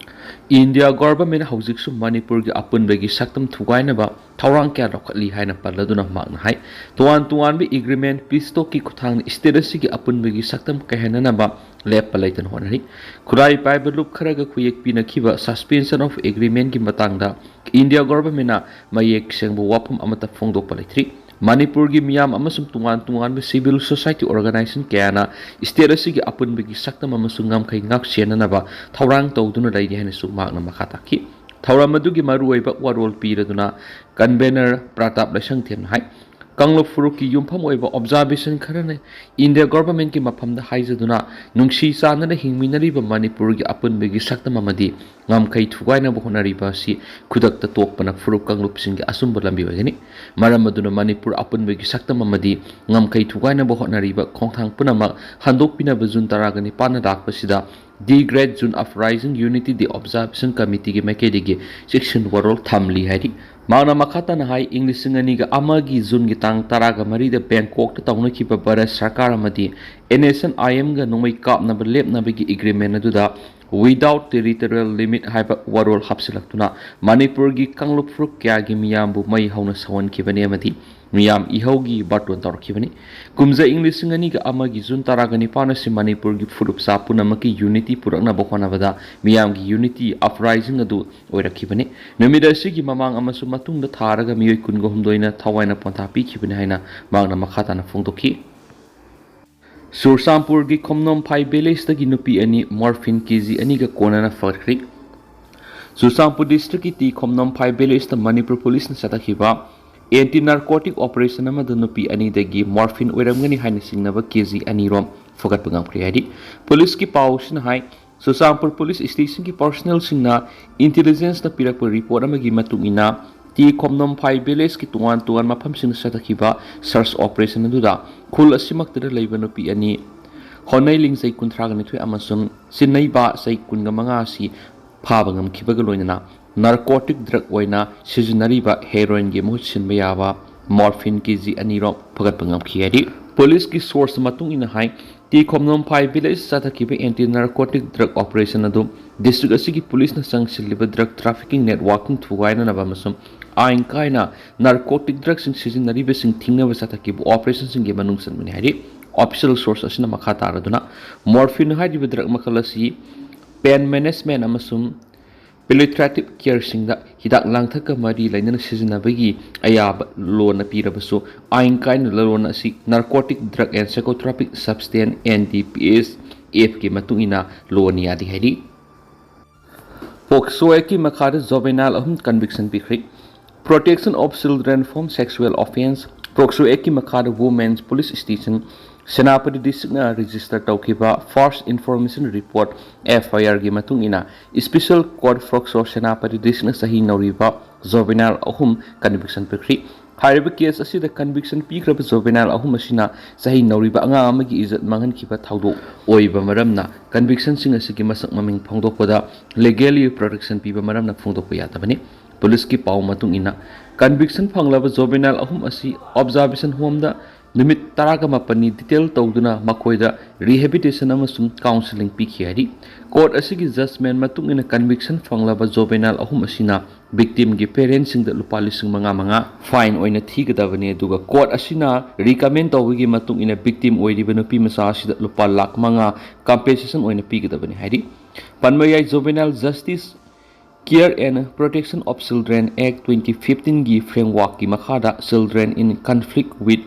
India Government ꯍꯧꯖꯤꯛꯁꯨ ꯃꯅꯤꯄꯨꯔꯒꯤ ꯑꯄꯨꯟꯕꯒꯤ ꯁꯛꯇꯝ ꯊꯨꯒꯥꯏꯅꯕ ꯊꯧꯔꯥꯡ ꯀꯌꯥ ꯂꯧꯈꯠꯂꯤ ꯍꯥꯏꯅ ꯄꯜꯂꯗꯨꯅ ꯃꯍꯥꯛꯅ ꯍꯥꯏ, ꯇꯣꯉꯥꯟ ꯇꯣꯉꯥꯟꯕ agreement, peace talkꯀꯤ ꯈꯨꯠꯊꯥꯡꯗ state ꯑꯁꯤꯒꯤ ꯑꯄꯨꯟꯕꯒꯤ ꯁꯛꯇꯝ ꯀꯥꯏꯍꯟꯅꯅꯕ ꯂꯦꯞꯄ ꯂꯩꯇꯅ ꯍꯣꯠꯅꯔꯤ꯫ ꯈꯨꯠꯂꯥꯏ ꯄꯥꯏꯕ ꯂꯨꯞ ꯈꯔꯒ ꯈꯨꯌꯦꯛ ꯄꯤꯅꯈꯤꯕ Suspension of Agreementꯀꯤ ꯃꯇꯥꯡꯗ India Governmentꯅ ꯃꯌꯦꯛ ꯁꯦꯡꯕ ꯋꯥꯐꯝ ꯑꯃꯠꯇ ꯐꯣꯡꯗꯣꯛꯄ ꯂꯩꯇ꯭ꯔꯤ꯫ ꯃꯅꯤꯄꯨꯔꯒꯤ ꯃꯤꯌꯥꯝ ꯑꯃꯁꯨꯡ ꯇꯣꯉꯥꯟ ꯇꯣꯉꯥꯟꯕ civil society organization ꯀꯌꯥꯅ state ꯑꯁꯤꯒꯤ ꯑꯄꯨꯟꯕꯒꯤ ꯁꯛꯇꯝ ꯑꯃꯁꯨꯡ ꯉꯝꯈꯩ ꯉꯥꯛꯁꯦꯟꯅꯅꯕ ꯊꯧꯔꯥꯡ ꯇꯧꯗꯨꯅ ꯂꯩꯔꯤ ꯍꯥꯏꯅꯁꯨ ꯃꯍꯥꯛꯅ ꯃꯈꯥ ꯇꯥꯈꯤ꯫ ꯊꯧꯔꯝ ꯑꯗꯨꯒꯤ ꯃꯔꯨꯑꯣꯏꯕ ꯋꯥꯔꯣꯜ ꯄꯤꯔꯗꯨꯅ convener ꯄ꯭ꯔꯇꯥꯞ ꯂꯩꯁꯪꯊꯦꯝꯅ ꯍꯥꯏ, ꯀꯥꯡꯂꯨꯞ ꯐꯨꯔꯨꯞꯀꯤ ꯌꯨꯝꯐꯝ ꯑꯣꯏꯕ Observation ꯈꯔꯅ India Governmentꯀꯤ ꯃꯐꯝꯗ ꯍꯥꯏꯖꯗꯨꯅ ꯅꯨꯡꯁꯤ ꯆꯥꯟꯅꯅ ꯍꯤꯡꯃꯤꯟꯅꯔꯤꯕ ꯃꯅꯤꯄꯨꯔꯒꯤ ꯑꯄꯨꯟꯕꯒꯤ ꯁꯛꯇꯝ ꯑꯃꯗꯤ ꯉꯝꯈꯩ ꯊꯨꯒꯥꯏꯅꯕ ꯍꯣꯠꯅꯔꯤꯕ ꯑꯁꯤ ꯈꯨꯗꯛꯇ ꯇꯣꯛꯄꯅ ꯐꯨꯔꯨꯞ ꯀꯥꯡꯂꯨꯞꯁꯤꯡꯒꯤ ꯑꯆꯨꯝꯕ ꯂꯝꯕꯤ ꯑꯣꯏꯒꯅꯤ꯫ ꯃꯔꯝ ꯑꯗꯨꯅ ꯃꯅꯤꯄꯨꯔ ꯑꯄꯨꯟꯕꯒꯤ ꯁꯛꯇꯝ ꯑꯃꯗꯤ ꯉꯝꯈꯩ ꯊꯨꯒꯥꯏꯅꯕ ꯍꯣꯠꯅꯔꯤꯕ ꯈꯣꯡꯊꯥꯡ ꯄꯨꯝꯅꯃꯛ ꯍꯟꯗꯣꯛꯄꯤꯅꯕ ꯖꯨꯟ ꯇꯔꯥꯒ ꯅꯤꯄꯥꯟꯅ ꯂꯥꯛꯄꯁꯤꯗ The Great June Uprising Unity Day Observation Committeeꯒꯤ ꯃꯥꯏꯀꯩꯗꯒꯤ ꯆꯦꯛꯁꯤꯟ ꯋꯥꯔꯣꯜ ꯊꯝꯂꯤ ꯍꯥꯏꯔꯤ꯫ ꯃꯍꯥꯛꯅ ꯃꯈꯥ ꯇꯥꯅ ꯍꯥꯏ, ꯏꯪ ꯂꯤꯁꯤꯡ ꯑꯅꯤꯒ ꯑꯃꯒꯤ ꯖꯨꯟꯒꯤ ꯇꯥꯡ ꯇꯔꯥꯒ ꯃꯔꯤꯗ ꯕꯦꯡꯀꯣꯛꯇ ꯇꯧꯅꯈꯤꯕ ꯚꯥꯔꯠ ꯁꯔꯀꯥꯔ ꯑꯃꯗꯤ NSCN-IM-ꯒ ꯅꯣꯡꯃꯩ ꯀꯥꯞꯅꯕ ꯂꯦꯞꯅꯕꯒꯤ ꯑꯦꯒ꯭ꯔꯤꯃꯦꯟ ꯑꯗꯨꯗ Without Territorial Limit ꯍꯥꯏꯕ ꯋꯥꯔꯣꯜ ꯍꯥꯞꯆꯤꯜꯂꯛꯇꯨꯅ ꯃꯅꯤꯄꯨꯔꯒꯤ ꯀꯥꯡꯂꯨꯞ ꯐꯨꯔꯨꯞ ꯀꯌꯥꯒꯤ ꯃꯤꯌꯥꯝꯕꯨ ꯃꯩ ꯍꯧꯅ ꯁꯧꯍꯟꯈꯤꯕꯅꯤ ꯑꯃꯗꯤ ꯃꯤꯌꯥꯝ ꯏꯍꯧꯒꯤ ꯕꯥꯔꯇꯣꯟ ꯇꯧꯔꯛꯈꯤꯕꯅꯤ꯫ ꯀꯨꯝꯖꯥ ꯏꯪ ꯂꯤꯁꯤꯡ ꯑꯅꯤꯒ ꯑꯃꯒꯤ ꯖꯨꯟ ꯇꯔꯥꯒ ꯅꯤꯄꯥꯟ ꯑꯁꯤ ꯃꯅꯤꯄꯨꯔꯒꯤ ꯐꯨꯔꯨꯞꯆꯥ ꯄꯨꯝꯅꯃꯛꯀꯤ ꯌꯨꯅꯤꯇꯤ ꯄꯨꯔꯛꯅꯕ ꯍꯣꯠꯅꯕꯗ ꯃꯤꯌꯥꯝꯒꯤ ꯌꯨꯅꯤꯇꯤ ꯑꯞꯔꯥꯏꯖꯤꯡ ꯑꯗꯨ ꯑꯣꯏꯔꯛꯈꯤꯕꯅꯤ꯫ ꯅꯨꯃꯤꯠ ꯑꯁꯤꯒꯤ ꯃꯃꯥꯡ ꯑꯃꯁꯨꯡ ꯃꯇꯨꯡꯗ ꯊꯥꯔꯒ ꯃꯤꯑꯣꯏ ꯀꯨꯟꯒ ꯍꯨꯝꯗꯣꯏꯅ ꯊꯋꯥꯏꯅ ꯄꯣꯟꯊꯥ ꯄꯤꯈꯤꯕꯅꯤ ꯍꯥꯏꯅ ꯃꯍꯥꯛꯅ ꯃꯈꯥ ꯇꯥꯅ ꯐꯣꯡꯗꯣꯛꯈꯤ꯫ ꯆꯨꯔꯆꯥꯟꯄꯨꯔꯒꯤ ꯈꯣꯝꯅꯣꯝꯐꯥꯏ ꯚꯤꯂꯦꯖꯇꯒꯤ ꯅꯨꯄꯤ ꯑꯅꯤ ꯃꯣꯔꯐꯤꯟ ꯀꯦ ꯖꯤ ꯑꯅꯤꯒ ꯀꯣꯟꯅꯅ ꯐꯒꯠꯈ꯭ꯔꯦ꯫ ꯆꯨꯔꯆꯥꯟꯄꯨꯔ ꯗꯤꯁꯇ꯭ꯔꯤꯛꯀꯤ ꯇꯤ ꯈꯣꯝꯅꯣꯝꯐꯥꯏ ꯚꯤꯂꯦꯖꯇ ꯃꯅꯤꯄꯨꯔ ꯄꯨꯂꯤꯁꯅ ꯆꯠꯊꯈꯤꯕ ꯑꯦꯟꯇꯤ ꯅꯥꯔꯀꯣꯇꯤꯛ ꯑꯣꯄꯔꯦꯁꯟ ꯑꯃꯗ ꯅꯨꯄꯤ ꯑꯅꯤꯗꯒꯤ ꯃꯣꯔꯐꯤꯟ ꯑꯣꯏꯔꯝꯒꯅꯤ ꯍꯥꯏꯅ ꯆꯤꯡꯅꯕ ꯀꯦ ꯖꯤ ꯑꯅꯤꯔꯣꯝ ꯐꯒꯠꯄ ꯉꯝꯈ꯭ꯔꯦ ꯍꯥꯏꯔꯤ꯫ ꯄꯨꯂꯤꯁꯀꯤ ꯄꯥꯎꯁꯤꯅ ꯍꯥꯏ, ꯆꯨꯔꯆꯥꯟꯄꯨꯔ ꯄꯨꯂꯤꯁ ꯁ꯭ꯇꯦꯁꯟꯒꯤ ꯄꯥꯔꯁꯣꯅꯦꯜꯁꯤꯡꯅ ꯏꯟꯇꯦꯂꯤꯖꯦꯟꯁꯅ ꯄꯤꯔꯛꯄ ꯔꯤꯄꯣꯔꯠ ꯑꯃꯒꯤ ꯃꯇꯨꯡ ꯏꯟꯅ, ꯇꯤ ꯈꯣꯝꯅꯣꯝꯐꯥꯏ ꯚꯤꯂꯦꯖꯀꯤ ꯇꯣꯉꯥꯟ ꯇꯣꯉꯥꯟꯕ ꯃꯐꯝꯁꯤꯡꯗ ꯆꯠꯊꯈꯤꯕ ꯁꯔꯆ ꯑꯣꯄꯔꯦꯁꯟ ꯑꯗꯨꯗ ꯈꯨꯜ ꯑꯁꯤꯃꯛꯇꯗ ꯂꯩꯕ ꯅꯨꯄꯤ ꯑꯅꯤ, ꯍꯣꯅꯩꯂꯤꯡ ꯆꯍꯤ ꯀꯨꯟꯊ꯭ꯔꯥꯒ ꯅꯤꯊꯣꯏ ꯑꯃꯁꯨꯡ ꯆꯤꯟꯅꯩꯕ ꯆꯍꯤ ꯀꯨꯟꯒ ꯃꯉꯥ ꯑꯁꯤ ꯐꯥꯕ ꯉꯝꯈꯤꯕꯒ ꯂꯣꯏꯅꯅ ꯅꯥꯔꯀꯣꯇꯤꯛ ꯗ꯭ꯔꯒ ꯑꯣꯏꯅ ꯁꯤꯖꯤꯟꯅꯔꯤꯕ ꯍꯦꯔꯣꯏꯟꯒꯤ ꯃꯍꯨꯠ ꯁꯤꯟꯕ ꯌꯥꯕ ꯃꯣꯔꯐꯤꯟ ꯀꯦ ꯖꯤ ꯑꯅꯤꯔꯣꯝ ꯐꯒꯠꯄ ꯉꯝꯈꯤ ꯍꯥꯏꯔꯤ꯫ ꯄꯨꯂꯤꯁꯀꯤ ꯁꯣꯔꯁ ꯃꯇꯨꯡ ꯏꯟꯅ ꯍꯥꯏ, ꯇꯤ ꯈꯣꯝꯅꯣꯝꯐꯥꯏ ꯚꯤꯂꯦꯖ ꯆꯠꯊꯈꯤꯕ ꯑꯦꯟꯇꯤ ꯅꯥꯔꯀꯣꯇꯤꯛ ꯗ꯭ꯔꯒ ꯑꯣꯄꯔꯦꯁꯟ ꯑꯗꯨ ꯗꯤꯁꯇ꯭ꯔꯤꯛ ꯑꯁꯤꯒꯤ ꯄꯨꯂꯤꯁꯅ ꯆꯪꯁꯤꯜꯂꯤꯕ ꯗ꯭ꯔꯒ ꯇ꯭ꯔꯥꯐꯤꯀꯤꯡ ꯅꯦꯠꯋꯥꯔꯛꯁꯤꯡ ꯊꯨꯒꯥꯏꯅꯅꯕ ꯑꯃꯁꯨꯡ ꯑꯥꯏꯟ ꯀꯥꯏꯅ ꯅꯥꯔꯀꯣꯇꯤꯛ ꯗ꯭ꯔꯒꯁꯤꯡ ꯁꯤꯖꯤꯟꯅꯔꯤꯕꯁꯤꯡ ꯊꯤꯡꯅꯕ ꯆꯠꯊꯈꯤꯕ ꯑꯣꯄꯔꯦꯁꯟꯁꯤꯡꯒꯤ ꯃꯅꯨꯡ ꯆꯟꯕꯅꯤ ꯍꯥꯏꯔꯤ꯫ ꯑꯣꯐꯤꯁꯤꯌꯦꯜ ꯁꯣꯔꯁ ꯑꯁꯤꯅ ꯃꯈꯥ ꯇꯥꯔꯗꯨꯅ, ꯃꯣꯔꯐꯤꯟ ꯍꯥꯏꯔꯤꯕ ꯗ꯭ꯔꯒ ꯃꯈꯜ ꯑꯁꯤ ꯄꯦꯟ ꯃꯦꯅꯦꯖꯃꯦꯟ ꯑꯃꯁꯨꯡ ꯄꯦꯂꯤꯌꯦꯇꯤꯚ ꯀꯦꯌꯔꯁꯤꯡꯗ ꯍꯤꯗꯥꯛ ꯂꯥꯡꯊꯛꯀ ꯃꯔꯤ ꯂꯩꯅꯅ ꯁꯤꯖꯤꯟꯅꯕꯒꯤ ꯑꯌꯥꯕ ꯂꯣꯅ ꯄꯤꯔꯕꯁꯨ, ꯑꯥꯏꯟ ꯀꯥꯏꯅ ꯂꯂꯣꯟ ꯑꯁꯤ ꯅꯥꯔꯀꯣꯇꯤꯛ ꯗ꯭ꯔꯒ ꯑꯦꯟ ꯁꯥꯏꯀꯣꯇ꯭ꯔꯣꯄꯤꯛ ꯁꯕꯁꯇꯦꯟꯁ, NDPS, Act-ꯀꯤ ꯃꯇꯨꯡ ꯏꯟꯅ ꯂꯣꯅ ꯌꯥꯗꯦ ꯍꯥꯏꯔꯤ꯫ ꯄꯣꯛꯁꯣ Act-ꯀꯤ ꯃꯈꯥꯗ ꯖꯣꯚꯦꯅꯥꯏꯜ ꯑꯍꯨꯝ ꯀꯟꯚꯤꯛꯁꯟ ꯄꯤꯈ꯭ꯔꯦ꯫ Protection of Children from Sexual Offence, POCSO Act-ꯀꯤ ꯃꯈꯥꯗ ꯋꯨꯃꯦꯟꯁ ꯄꯨꯂꯤꯁ ꯁ꯭ꯇꯦꯁꯟ ꯁꯦꯅꯥꯄꯇꯤ ꯗꯤꯁꯇ꯭ꯔꯤꯛꯅ ꯔꯦꯖꯤꯁꯇꯔ ꯇꯧꯈꯤꯕ ꯐꯥꯔꯁ ꯏꯟꯐꯣꯔꯃꯦꯁꯟ ꯔꯤꯄꯣꯔꯠ, FIR-ꯒꯤ ꯃꯇꯨꯡ ꯏꯟꯅ, ꯁ꯭ꯄꯦꯁꯦꯜ ꯀꯣꯔꯠ ꯄꯣꯛꯁꯣ ꯁꯦꯅꯥꯄꯇꯤ ꯗꯤꯁꯇ꯭ꯔꯤꯛꯅ ꯆꯍꯤ ꯅꯧꯔꯤꯕ ꯖꯣꯚꯦꯅꯥꯏꯜ ꯑꯍꯨꯝ ꯀꯟꯚꯤꯛꯁꯟ ꯄꯤꯈ꯭ꯔꯤ꯫ ꯍꯥꯏꯔꯤꯕ ꯀꯦꯁ ꯑꯁꯤꯗ ꯀꯟꯚꯤꯛꯁꯟ ꯄꯤꯈ꯭ꯔꯕ ꯖꯣꯚꯦꯅꯥꯏꯜ ꯑꯍꯨꯝ ꯑꯁꯤꯅ ꯆꯍꯤ ꯅꯧꯔꯤꯕ ꯑꯉꯥꯡ ꯑꯃꯒꯤ ꯏꯖꯠ ꯃꯥꯡꯍꯟꯈꯤꯕ ꯊꯧꯗꯣꯛ ꯑꯣꯏꯕ ꯃꯔꯝꯅ, ꯀꯟꯚꯤꯛꯁꯟꯁꯤꯡ ꯑꯁꯤꯒꯤ ꯃꯁꯛ ꯃꯃꯤꯡ ꯐꯣꯡꯗꯣꯛꯄꯗ ꯂꯤꯒꯦꯜꯂꯤ ꯄ꯭ꯔꯣꯇꯦꯛꯁꯟ ꯄꯤꯕ ꯃꯔꯝꯅ ꯐꯣꯡꯗꯣꯛꯄ ꯌꯥꯗꯕꯅꯤ꯫ ꯄꯨꯂꯤꯁꯀꯤ ꯄꯥꯎ ꯃꯇꯨꯡ ꯏꯟꯅ, ꯀꯟꯚꯤꯛꯁꯟ ꯐꯪꯂꯕ ꯖꯣꯕꯦꯅꯥꯏꯜ ꯑꯍꯨꯝ ꯑꯁꯤ ꯑꯣꯕꯖꯥꯔꯕꯦꯁꯟ ꯍꯣꯝꯗ ꯅꯨꯃꯤꯠ ꯇꯔꯥꯒ ꯃꯥꯄꯟꯅꯤ ꯗꯤꯇꯦꯟ ꯇꯧꯗꯨꯅ ꯃꯈꯣꯏꯗ ꯔꯤꯍꯦꯕꯤꯂꯤꯇꯦꯁꯟ ꯑꯃꯁꯨꯡ ꯀꯥꯎꯟꯁꯤꯂꯤꯡ ꯄꯤꯈꯤ ꯍꯥꯏꯔꯤ꯫ ꯀꯣꯔꯠ ꯑꯁꯤꯒꯤ ꯖꯖꯃꯦꯟ ꯃꯇꯨꯡ ꯏꯟꯅ, ꯀꯟꯚꯤꯛꯁꯟ ꯐꯪꯂꯕ ꯖꯣꯕꯦꯅꯥꯏꯜ ꯑꯍꯨꯝ ꯑꯁꯤꯅ ꯚꯤꯛꯇꯤꯝꯒꯤ ꯄꯦꯔꯦꯟꯁꯁꯤꯡꯗ ꯂꯨꯄꯥ ꯂꯤꯁꯤꯡ ꯃꯉꯥ ꯃꯉꯥ ꯐꯥꯏꯟ ꯑꯣꯏꯅ ꯊꯤꯒꯗꯕꯅꯤ, ꯑꯗꯨꯒ ꯀꯣꯔꯠ ꯑꯁꯤꯅ ꯔꯤꯀꯃꯦꯟ ꯇꯧꯕꯒꯤ ꯃꯇꯨꯡ ꯏꯟꯅ ꯚꯤꯛꯇꯤꯝ ꯑꯣꯏꯔꯤꯕ ꯅꯨꯄꯤ ꯃꯆꯥ ꯑꯁꯤꯗ ꯂꯨꯄꯥ ꯂꯥꯈ ꯃꯉꯥ ꯀꯝꯄꯦꯟꯁꯦꯁꯟ ꯑꯣꯏꯅ ꯄꯤꯒꯗꯕꯅꯤ ꯍꯥꯏꯔꯤ꯫ ꯄꯟꯕ ꯌꯥꯏ, Juvenile Justice Care and Protection of Children Act twenty fifteenꯒꯤ frameworkꯀꯤ ꯃꯈꯥꯗ Children in Conflict with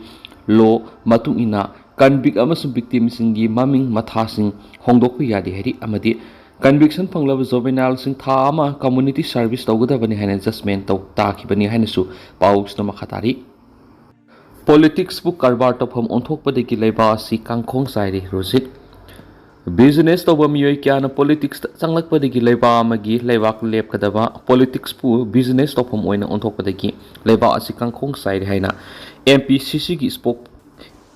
Law ꯃꯇꯨꯡ ꯏꯟꯅ ꯀꯟꯚꯤꯛ ꯑꯃꯁꯨꯡ ꯚꯤꯛꯇꯤꯝꯁꯤꯡꯒꯤ ꯃꯃꯤꯡ ꯃꯊꯥꯁꯤꯡ ꯍꯣꯡꯗꯣꯛꯄ ꯌꯥꯗꯦ ꯍꯥꯏꯔꯤ, ꯑꯃꯗꯤ ꯀꯟꯚꯤꯛꯁꯟ ꯐꯪꯂꯕ ꯖꯣꯕꯦꯅꯥꯏꯜꯁꯤꯡ ꯊꯥ ꯑꯃ ꯀꯝꯃ꯭ꯌꯨꯅꯤꯇꯤ ꯁꯔꯚꯤꯁ ꯇꯧꯒꯗꯕꯅꯤ ꯍꯥꯏꯅ ꯖꯖꯃꯦꯟ ꯇꯧ ꯇꯥꯈꯤꯕꯅꯤ ꯍꯥꯏꯅꯁꯨ ꯄꯥꯎꯁꯤꯅ ꯃꯈꯥ ꯇꯥꯔꯤ꯫ ꯄꯣꯂꯤꯇꯤꯛꯁꯄꯨ ꯀꯔꯕꯥꯔ ꯇꯧꯐꯝ ꯑꯣꯟꯊꯣꯛꯄꯗꯒꯤ ꯂꯩꯕꯥꯛ ꯑꯁꯤ ꯀꯥꯡꯈꯣꯡ ꯆꯥꯏꯔꯦ, ꯔꯣꯖꯤꯠ꯫ ꯕꯤꯖꯤꯅꯦꯁ ꯇꯧꯕ ꯃꯤꯑꯣꯏ ꯀꯌꯥꯅ ꯄꯣꯂꯤꯇꯤꯛꯁꯇ ꯆꯪꯂꯛꯄꯗꯒꯤ ꯂꯩꯕꯥꯛ ꯑꯃꯒꯤ ꯂꯩꯕꯥꯛ ꯂꯦꯞꯀꯗꯕ, ꯄꯣꯂꯤꯇꯤꯛꯁꯄꯨ ꯕꯤꯖꯤꯅꯦꯁ ꯇꯧꯐꯝ ꯑꯣꯏꯅ ꯑꯣꯟꯊꯣꯛꯄꯗꯒꯤ ꯂꯩꯕꯥꯛ ꯑꯁꯤ ꯀꯥꯡꯈꯣꯡ ꯆꯥꯏꯔꯦ ꯍꯥꯏꯅ ꯑꯦꯝ ꯄꯤ ꯁꯤ ꯁꯤꯒꯤ ꯁ꯭ꯄꯣꯛ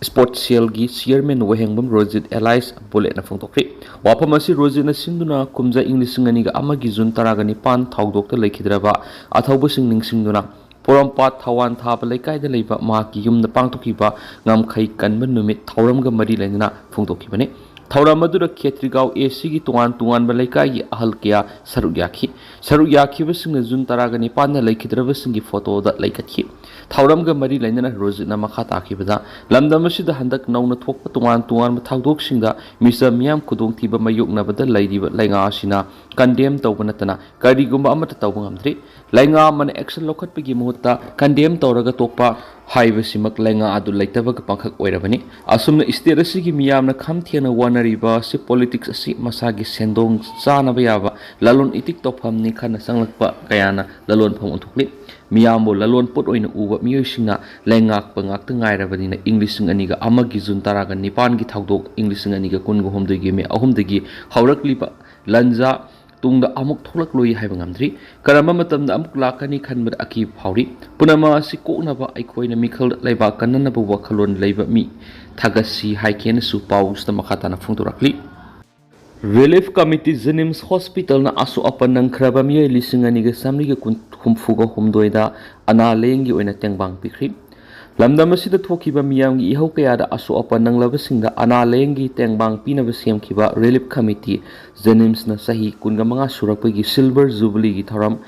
ꯁ꯭ꯄꯣꯔꯠꯁ ꯁꯦꯜꯒꯤ ꯆꯤꯌꯔꯃꯦꯟ ꯋꯥꯍꯦꯡꯕꯝ ꯔꯣꯖꯤꯠ ꯑꯦꯂꯥꯏꯁ ꯕꯨꯂꯦꯠꯅ ꯐꯣꯡꯗꯣꯛꯈ꯭ꯔꯦ꯫ ꯋꯥꯐꯝ ꯑꯁꯤ ꯔꯣꯖꯤꯠꯅ ꯁꯤꯟꯗꯨꯅ ꯀꯨꯝꯖꯥ ꯏꯪ ꯂꯤꯁꯤꯡ ꯑꯅꯤꯒ ꯑꯃꯒꯤ ꯖꯨꯟ ꯇꯔꯥꯒ ꯅꯤꯄꯥꯟ ꯊꯧꯗꯣꯛꯇ ꯂꯩꯈꯤꯗ꯭ꯔꯕ ꯑꯊꯧꯕꯁꯤꯡ ꯅꯤꯡꯁꯤꯡꯗꯨꯅ ꯄꯣꯔꯣꯝꯄꯥꯠ ꯊꯋꯥꯟ ꯊꯥꯕ ꯂꯩꯀꯥꯏꯗ ꯂꯩꯕ ꯃꯍꯥꯛꯀꯤ ꯌꯨꯝꯗ ꯄꯥꯡꯊꯣꯛꯈꯤꯕ ꯉꯝꯈꯩ ꯀꯟꯕ ꯅꯨꯃꯤꯠ ꯊꯧꯔꯝꯒ ꯃꯔꯤ ꯂꯩꯅꯅ ꯐꯣꯡꯗꯣꯛꯈꯤꯕꯅꯤ꯫ ꯊꯧꯔꯝ ꯑꯗꯨꯗ ꯈꯦꯇ꯭ꯔꯤꯒꯥꯎ ꯑꯦ ꯁꯤꯒꯤ ꯇꯣꯉꯥꯟ ꯇꯣꯉꯥꯟꯕ ꯂꯩꯀꯥꯏꯒꯤ ꯑꯍꯜ ꯀꯌꯥ ꯁꯔꯨꯛ ꯌꯥꯈꯤ꯫ ꯁꯔꯨꯛ ꯌꯥꯈꯤꯕꯁꯤꯡꯅ ꯖꯨꯟ ꯇꯔꯥꯒ ꯅꯤꯄꯥꯟꯗ ꯂꯩꯈꯤꯗ꯭ꯔꯕꯁꯤꯡꯒꯤ ꯐꯣꯇꯣꯗ ꯂꯩꯈꯠꯈꯤ꯫ ꯊꯧꯔꯝꯒ ꯃꯔꯤ ꯂꯩꯅꯅ ꯔꯣꯖꯤꯠꯅ ꯃꯈꯥ ꯇꯥꯈꯤꯕꯗ, ꯂꯝꯗꯝ ꯑꯁꯤꯗ ꯍꯟꯗꯛ ꯅꯧꯅ ꯊꯣꯛꯄ ꯇꯣꯉꯥꯟ ꯇꯣꯉꯥꯟꯕ ꯊꯧꯗꯣꯛꯁꯤꯡꯗ ꯃꯤꯆꯝ ꯃꯤꯌꯥꯝ ꯈꯨꯗꯣꯡꯊꯤꯕ ꯃꯥꯌꯣꯛꯅꯕꯗ ꯂꯩꯔꯤꯕ ꯂꯩꯉꯥꯛ ꯑꯁꯤꯅ ꯀꯟꯗꯦꯝ ꯇꯧꯕ ꯅꯠꯇꯅ ꯀꯔꯤꯒꯨꯝꯕ ꯑꯃꯠꯇ ꯇꯧꯕ ꯉꯝꯗ꯭ꯔꯤ꯫ ꯂꯩꯉꯥꯛ ꯑꯃꯅ ꯑꯦꯛꯁꯟ ꯂꯧꯈꯠꯄꯒꯤ ꯃꯍꯨꯠꯇ ꯀꯟꯗꯦꯝ ꯇꯧꯔꯒ ꯇꯣꯛꯄ ꯍꯥꯏꯕꯁꯤꯃꯛ ꯂꯩꯉꯥꯛ ꯑꯗꯨ ꯂꯩꯇꯕꯒ ꯄꯥꯡꯈꯛ ꯑꯣꯏꯔꯕꯅꯤ꯫ ꯑꯁꯨꯝꯅ ꯁ꯭ꯇꯦꯠ ꯑꯁꯤꯒꯤ ꯃꯤꯌꯥꯝꯅ ꯈꯝ ꯊꯦꯡꯅ ꯋꯥꯅꯔꯤꯕ ꯑꯁꯤ ꯄꯣꯂꯤꯇꯤꯛꯁ ꯑꯁꯤ ꯃꯁꯥꯒꯤ ꯁꯦꯟꯗꯣꯡ ꯆꯥꯅꯕ ꯌꯥꯕ ꯂꯂꯣꯟ ꯏꯇꯤꯛ ꯇꯧꯐꯝꯅꯤ ꯈꯟꯅ ꯆꯪꯂꯛꯄ ꯀꯌꯥꯅ ꯂꯂꯣꯟꯐꯝ ꯑꯣꯟꯊꯣꯛꯂꯤ꯫ ꯃꯤꯌꯥꯝꯕꯨ ꯂꯂꯣꯟ ꯄꯣꯠ ꯑꯣꯏꯅ ꯎꯕ ꯃꯤꯑꯣꯏꯁꯤꯡꯅ ꯂꯩꯉꯥꯛꯄ ꯉꯥꯛꯇ ꯉꯥꯏꯔꯕꯅꯤꯅ ꯏꯪ ꯂꯤꯁꯤꯡ ꯑꯅꯤꯒ ꯑꯃꯒꯤ ꯖꯨꯟ ꯇꯔꯥꯒ ꯅꯤꯄꯥꯟꯒꯤ ꯊꯧꯗꯣꯛ, ꯏꯪ ꯂꯤꯁꯤꯡ ꯑꯅꯤꯒ ꯀꯨꯟꯒ ꯍꯨꯝꯗꯣꯏꯒꯤ ꯃꯦ ꯑꯍꯨꯝꯗꯒꯤ ꯍꯧꯔꯛꯂꯤꯕ ꯂꯥꯟꯖꯥ ꯇꯨꯡꯗ ꯑꯃꯨꯛ ꯊꯣꯛꯂꯛꯂꯣꯏ ꯍꯥꯏꯕ ꯉꯝꯗ꯭ꯔꯤ꯫ ꯀꯔꯝꯕ ꯃꯇꯝꯗ ꯑꯃꯨꯛ ꯂꯥꯛꯀꯅꯤ ꯈꯟꯕꯗ ꯑꯀꯤꯕ ꯐꯥꯎꯔꯤ꯫ ꯄꯨꯝꯅꯃꯛ ꯑꯁꯤ ꯀꯣꯛꯅꯕ ꯑꯩꯈꯣꯏꯅ ꯃꯤꯈꯜꯗ ꯂꯩꯕꯥꯛ ꯀꯟꯅꯅꯕ ꯋꯥꯈꯜꯂꯣꯟ ꯂꯩꯕ ꯃꯤ ꯊꯥꯒꯠꯁꯤ ꯍꯥꯏꯈꯤꯅꯁꯨ ꯄꯥꯎꯁꯤꯗ ꯃꯈꯥ ꯇꯥꯅ ꯐꯣꯡꯗꯣꯔꯛꯂꯤ꯫ Relief Committee JNIMS Hospitalꯅ ꯑꯁꯣꯛ ꯑꯄꯟ ꯅꯪꯈ꯭ꯔꯕ ꯃꯤꯑꯣꯏ ꯂꯤꯁꯤꯡ ꯑꯅꯤꯒ ꯆꯥꯃꯔꯤꯒ ꯍꯨꯝꯐꯨꯒ ꯍꯨꯝꯗꯣꯏꯗ ꯑꯅꯥ ꯂꯥꯌꯦꯡꯒꯤ ꯑꯣꯏꯅ ꯇꯦꯡꯕꯥꯡ ꯄꯤꯈ꯭ꯔꯤ꯫ ꯂꯝꯗꯝ ꯑꯁꯤꯗ ꯊꯣꯛꯈꯤꯕ ꯃꯤꯌꯥꯝꯒꯤ ꯏꯍꯧ ꯀꯌꯥꯗ ꯑꯁꯣꯛ ꯑꯄꯟ ꯅꯪꯂꯕꯁꯤꯡꯗ ꯑꯅꯥ ꯂꯥꯌꯦꯡꯒꯤ ꯇꯦꯡꯕꯥꯡ ꯄꯤꯅꯕ ꯁꯦꯝꯈꯤꯕ Relief Committee JNIMSꯅ ꯆꯍꯤ ꯀꯨꯟꯃꯉꯥ ꯁꯨꯔꯛꯄꯒꯤ Silver Jubileeꯒꯤ ꯊꯧꯔꯝ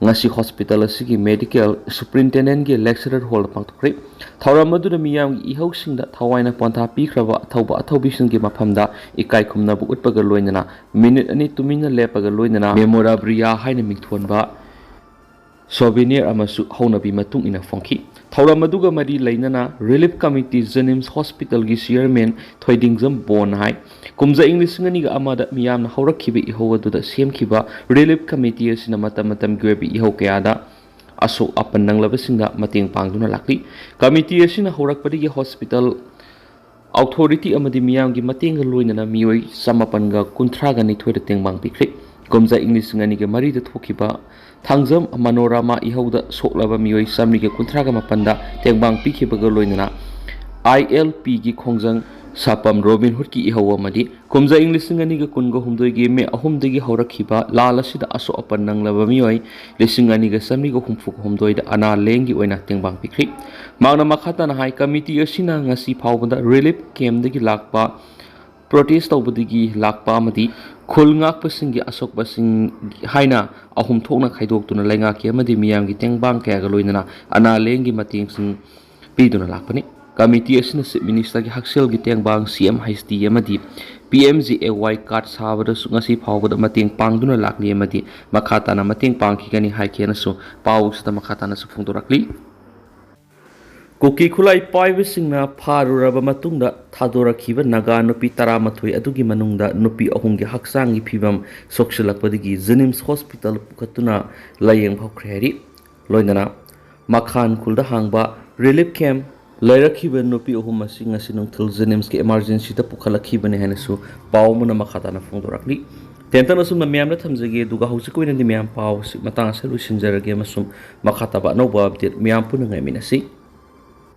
ꯉꯁꯤ hospital ꯑꯁꯤꯒꯤ Medical Superintendentꯀꯤ Lecture Hallꯗ ꯄꯥꯡꯊꯣꯛꯈ꯭ꯔꯦ꯫ ꯊꯧꯔꯝ ꯑꯗꯨꯗ ꯃꯤꯌꯥꯝꯒꯤ ꯏꯍꯧꯁꯤꯡꯗ ꯊꯋꯥꯏꯅ ꯄꯣꯟꯊꯥ ꯄꯤꯈ꯭ꯔꯕ ꯑꯊꯧꯕ ꯑꯊꯧꯕꯤꯁꯤꯡꯒꯤ ꯃꯐꯝꯗ ꯏꯀꯥꯏ ꯈꯨꯝꯅꯕ ꯎꯠꯄꯒ ꯂꯣꯏꯅꯅ minute ꯑꯅꯤ ꯇꯨꯃꯤꯟꯅ ꯂꯦꯞꯄꯒ ꯂꯣꯏꯅꯅ Memorabilia ꯍꯥꯏꯅ ꯃꯤꯡꯊꯣꯟꯕ Souvenir ꯑꯃꯁꯨ ꯍꯧꯅꯕꯤ ꯃꯇꯨꯡ ꯏꯟꯅ ꯐꯣꯡꯈꯤ꯫ ꯊꯧꯔꯝ ꯑꯗꯨꯒ ꯃꯔꯤ ꯂꯩꯅꯅ Relief Committee JNIMS Hospitalꯒꯤ Chairman ꯊꯣꯏꯗꯤꯡꯖꯝ ꯕꯣꯟꯅ ꯍꯥꯏ, ꯀꯨꯝꯖꯥ ꯏꯪ ꯂꯤꯁꯤꯡ ꯑꯅꯤꯒ ꯑꯃꯗ ꯃꯤꯌꯥꯝꯅ ꯍꯧꯔꯛꯈꯤꯕ ꯏꯍꯧ ꯑꯗꯨꯗ ꯁꯦꯝꯈꯤꯕ Relief Committee ꯑꯁꯤꯅ ꯃꯇꯝ ꯃꯇꯝꯒꯤ ꯑꯣꯏꯕ ꯏꯍꯧ ꯀꯌꯥꯗ ꯑꯁꯣꯛ ꯑꯄꯟ ꯅꯪꯂꯕꯁꯤꯡꯗ ꯃꯇꯦꯡ ꯄꯥꯡꯗꯨꯅ ꯂꯥꯛꯂꯤ꯫ Committee ꯑꯁꯤꯅ ꯍꯧꯔꯛꯄꯗꯒꯤ hospital authority ꯑꯃꯗꯤ ꯃꯤꯌꯥꯝꯒꯤ ꯃꯇꯦꯡꯒ ꯂꯣꯏꯅꯅ ꯃꯤꯑꯣꯏ ꯆꯃꯥꯄꯟꯒ ꯀꯨꯟꯊ꯭ꯔꯥꯒ ꯅꯤꯊꯣꯏꯗ ꯇꯦꯡꯕꯥꯡ ꯄꯤꯈ꯭ꯔꯦ꯫ ꯀꯨꯝꯖꯥ ꯏꯪ ꯂꯤꯁꯤꯡ ꯑꯅꯤꯒ ꯃꯔꯤꯗ ꯊꯣꯛꯈꯤꯕ ꯊꯥꯡꯖꯝ ꯃꯅꯣꯔꯥꯃꯥ ꯏꯍꯧꯗ ꯁꯣꯛꯂꯕ ꯃꯤꯑꯣꯏ ꯆꯥꯃꯔꯤꯒ ꯀꯨꯟꯊ꯭ꯔꯥꯒ ꯃꯥꯄꯟꯗ ꯇꯦꯡꯕꯥꯡ ꯄꯤꯈꯤꯕꯒ ꯂꯣꯏꯅꯅ ILPꯒꯤ ꯈꯣꯡꯖꯪ ꯁꯥꯄꯝ Robin Hoodꯀꯤ ꯏꯍꯧ ꯑꯃꯗꯤ ꯀꯨꯝꯖꯥ ꯏꯪ ꯂꯤꯁꯤꯡ ꯑꯅꯤꯒ ꯀꯨꯟꯒ ꯍꯨꯝꯗꯣꯏꯒꯤ ꯃꯦ ꯑꯍꯨꯝꯗꯒꯤ ꯍꯧꯔꯛꯈꯤꯕ ꯂꯥꯜ ꯑꯁꯤꯗ ꯑꯁꯣꯛ ꯑꯄꯟ ꯅꯪꯂꯕ ꯃꯤꯑꯣꯏ ꯂꯤꯁꯤꯡ ꯑꯅꯤꯒ ꯆꯥꯃꯔꯤꯒ ꯍꯨꯝꯐꯨꯒ ꯍꯨꯝꯗꯣꯏꯗ ꯑꯅꯥ ꯂꯥꯌꯦꯡꯒꯤ ꯑꯣꯏꯅ ꯇꯦꯡꯕꯥꯡ ꯄꯤꯈ꯭ꯔꯤ꯫ ꯃꯍꯥꯛꯅ ꯃꯈꯥ ꯇꯥꯅ ꯍꯥꯏ, Committee ꯑꯁꯤꯅ ꯉꯁꯤ ꯐꯥꯎꯕꯗ Relief Campꯗꯒꯤ ꯂꯥꯛꯄ, protest ꯇꯧꯕꯗꯒꯤ ꯂꯥꯛꯄ ꯑꯃꯗꯤ ꯈꯨꯜ ꯉꯥꯛꯄꯁꯤꯡꯒꯤ ꯑꯁꯣꯛꯄꯁꯤꯡ ꯍꯥꯏꯅ ꯑꯍꯨꯝ ꯊꯣꯛꯅ ꯈꯥꯏꯗꯣꯛꯇꯨꯅ ꯂꯩꯉꯥꯛꯀꯤ ꯑꯃꯗꯤ ꯃꯤꯌꯥꯝꯒꯤ ꯇꯦꯡꯕꯥꯡ ꯀꯌꯥꯒ ꯂꯣꯏꯅꯅ ꯑꯅꯥ ꯂꯥꯌꯦꯡꯒꯤ ꯃꯇꯦꯡꯁꯤꯡ ꯄꯤꯗꯨꯅ ꯂꯥꯛꯄꯅꯤ꯫ Committee ꯑꯁꯤꯅ Chief Ministerꯒꯤ ꯍꯛꯁꯦꯜꯒꯤ ꯇꯦꯡꯕꯥꯡ, CMHT ꯑꯃꯗꯤ PMJAY card ꯁꯥꯕꯗꯁꯨ ꯉꯁꯤ ꯐꯥꯎꯕꯗ ꯃꯇꯦꯡ ꯄꯥꯡꯗꯨꯅ ꯂꯥꯛꯂꯤ ꯑꯃꯗꯤ ꯃꯈꯥ ꯇꯥꯅ ꯃꯇꯦꯡ ꯄꯥꯡꯈꯤꯒꯅꯤ ꯍꯥꯏꯈꯤ ꯍꯥꯏꯅꯁꯨ ꯄꯥꯎ ꯑꯁꯤꯗ ꯃꯈꯥ ꯇꯥꯅꯁꯨ ꯐꯣꯡꯗꯣꯔꯛꯂꯤ꯫ ꯀꯨꯀꯤ ꯈꯨꯠꯂꯥꯏ ꯄꯥꯏꯕꯁꯤꯡꯅ ꯐꯥꯔꯨꯔꯕ ꯃꯇꯨꯡꯗ ꯊꯥꯗꯣꯔꯛꯈꯤꯕ ꯅꯥꯒꯥ ꯅꯨꯄꯤ ꯇꯔꯥꯃꯥꯊꯣꯏ ꯑꯗꯨꯒꯤ ꯃꯅꯨꯡꯗ ꯅꯨꯄꯤ ꯑꯍꯨꯝꯒꯤ ꯍꯛꯆꯥꯡꯒꯤ ꯐꯤꯕꯝ ꯁꯣꯛꯆꯤꯜꯂꯛꯄꯗꯒꯤ JNIMS Hospital ꯄꯨꯈꯠꯇꯨꯅ ꯂꯥꯌꯦꯡꯕ ꯍꯧꯈ꯭ꯔꯦ ꯍꯥꯏꯔꯤ꯫ ꯂꯣꯏꯅꯅ ꯃꯈꯥꯟ ꯈꯨꯜꯗ ꯍꯥꯡꯕ Relief Camp ꯂꯩꯔꯛꯈꯤꯕ ꯅꯨꯄꯤ ꯑꯍꯨꯝ ꯑꯁꯤ ꯉꯁꯤ ꯅꯨꯡꯊꯤꯜ JNIMSꯀꯤ emergencyꯗ ꯄꯨꯈꯠꯂꯛꯈꯤꯕꯅꯤ ꯍꯥꯏꯅꯁꯨ ꯄꯥꯎ ꯑꯃꯅ ꯃꯈꯥ ꯇꯥꯅ ꯐꯣꯡꯗꯣꯔꯛꯂꯤ꯫ ꯇꯦꯟꯇꯛꯅ ꯑꯁꯨꯝꯅ ꯃꯌꯥꯝꯗ ꯊꯝꯖꯒꯦ, ꯑꯗꯨꯒ ꯍꯧꯖꯤꯛꯀꯤ ꯑꯣꯏꯅꯗꯤ ꯃꯌꯥꯝ ꯄꯥꯎ ꯑꯁꯤ ꯃꯇꯥꯡ ꯑꯁꯤꯗ ꯂꯣꯏꯁꯤꯟꯖꯔꯒꯦ ꯑꯃꯁꯨꯡ ꯃꯈꯥ ꯇꯥꯕ ꯑꯅꯧꯕ update ꯃꯌꯥꯝ ꯄꯨꯟꯅ ꯉꯥꯏꯃꯤꯟꯅꯁꯤ꯫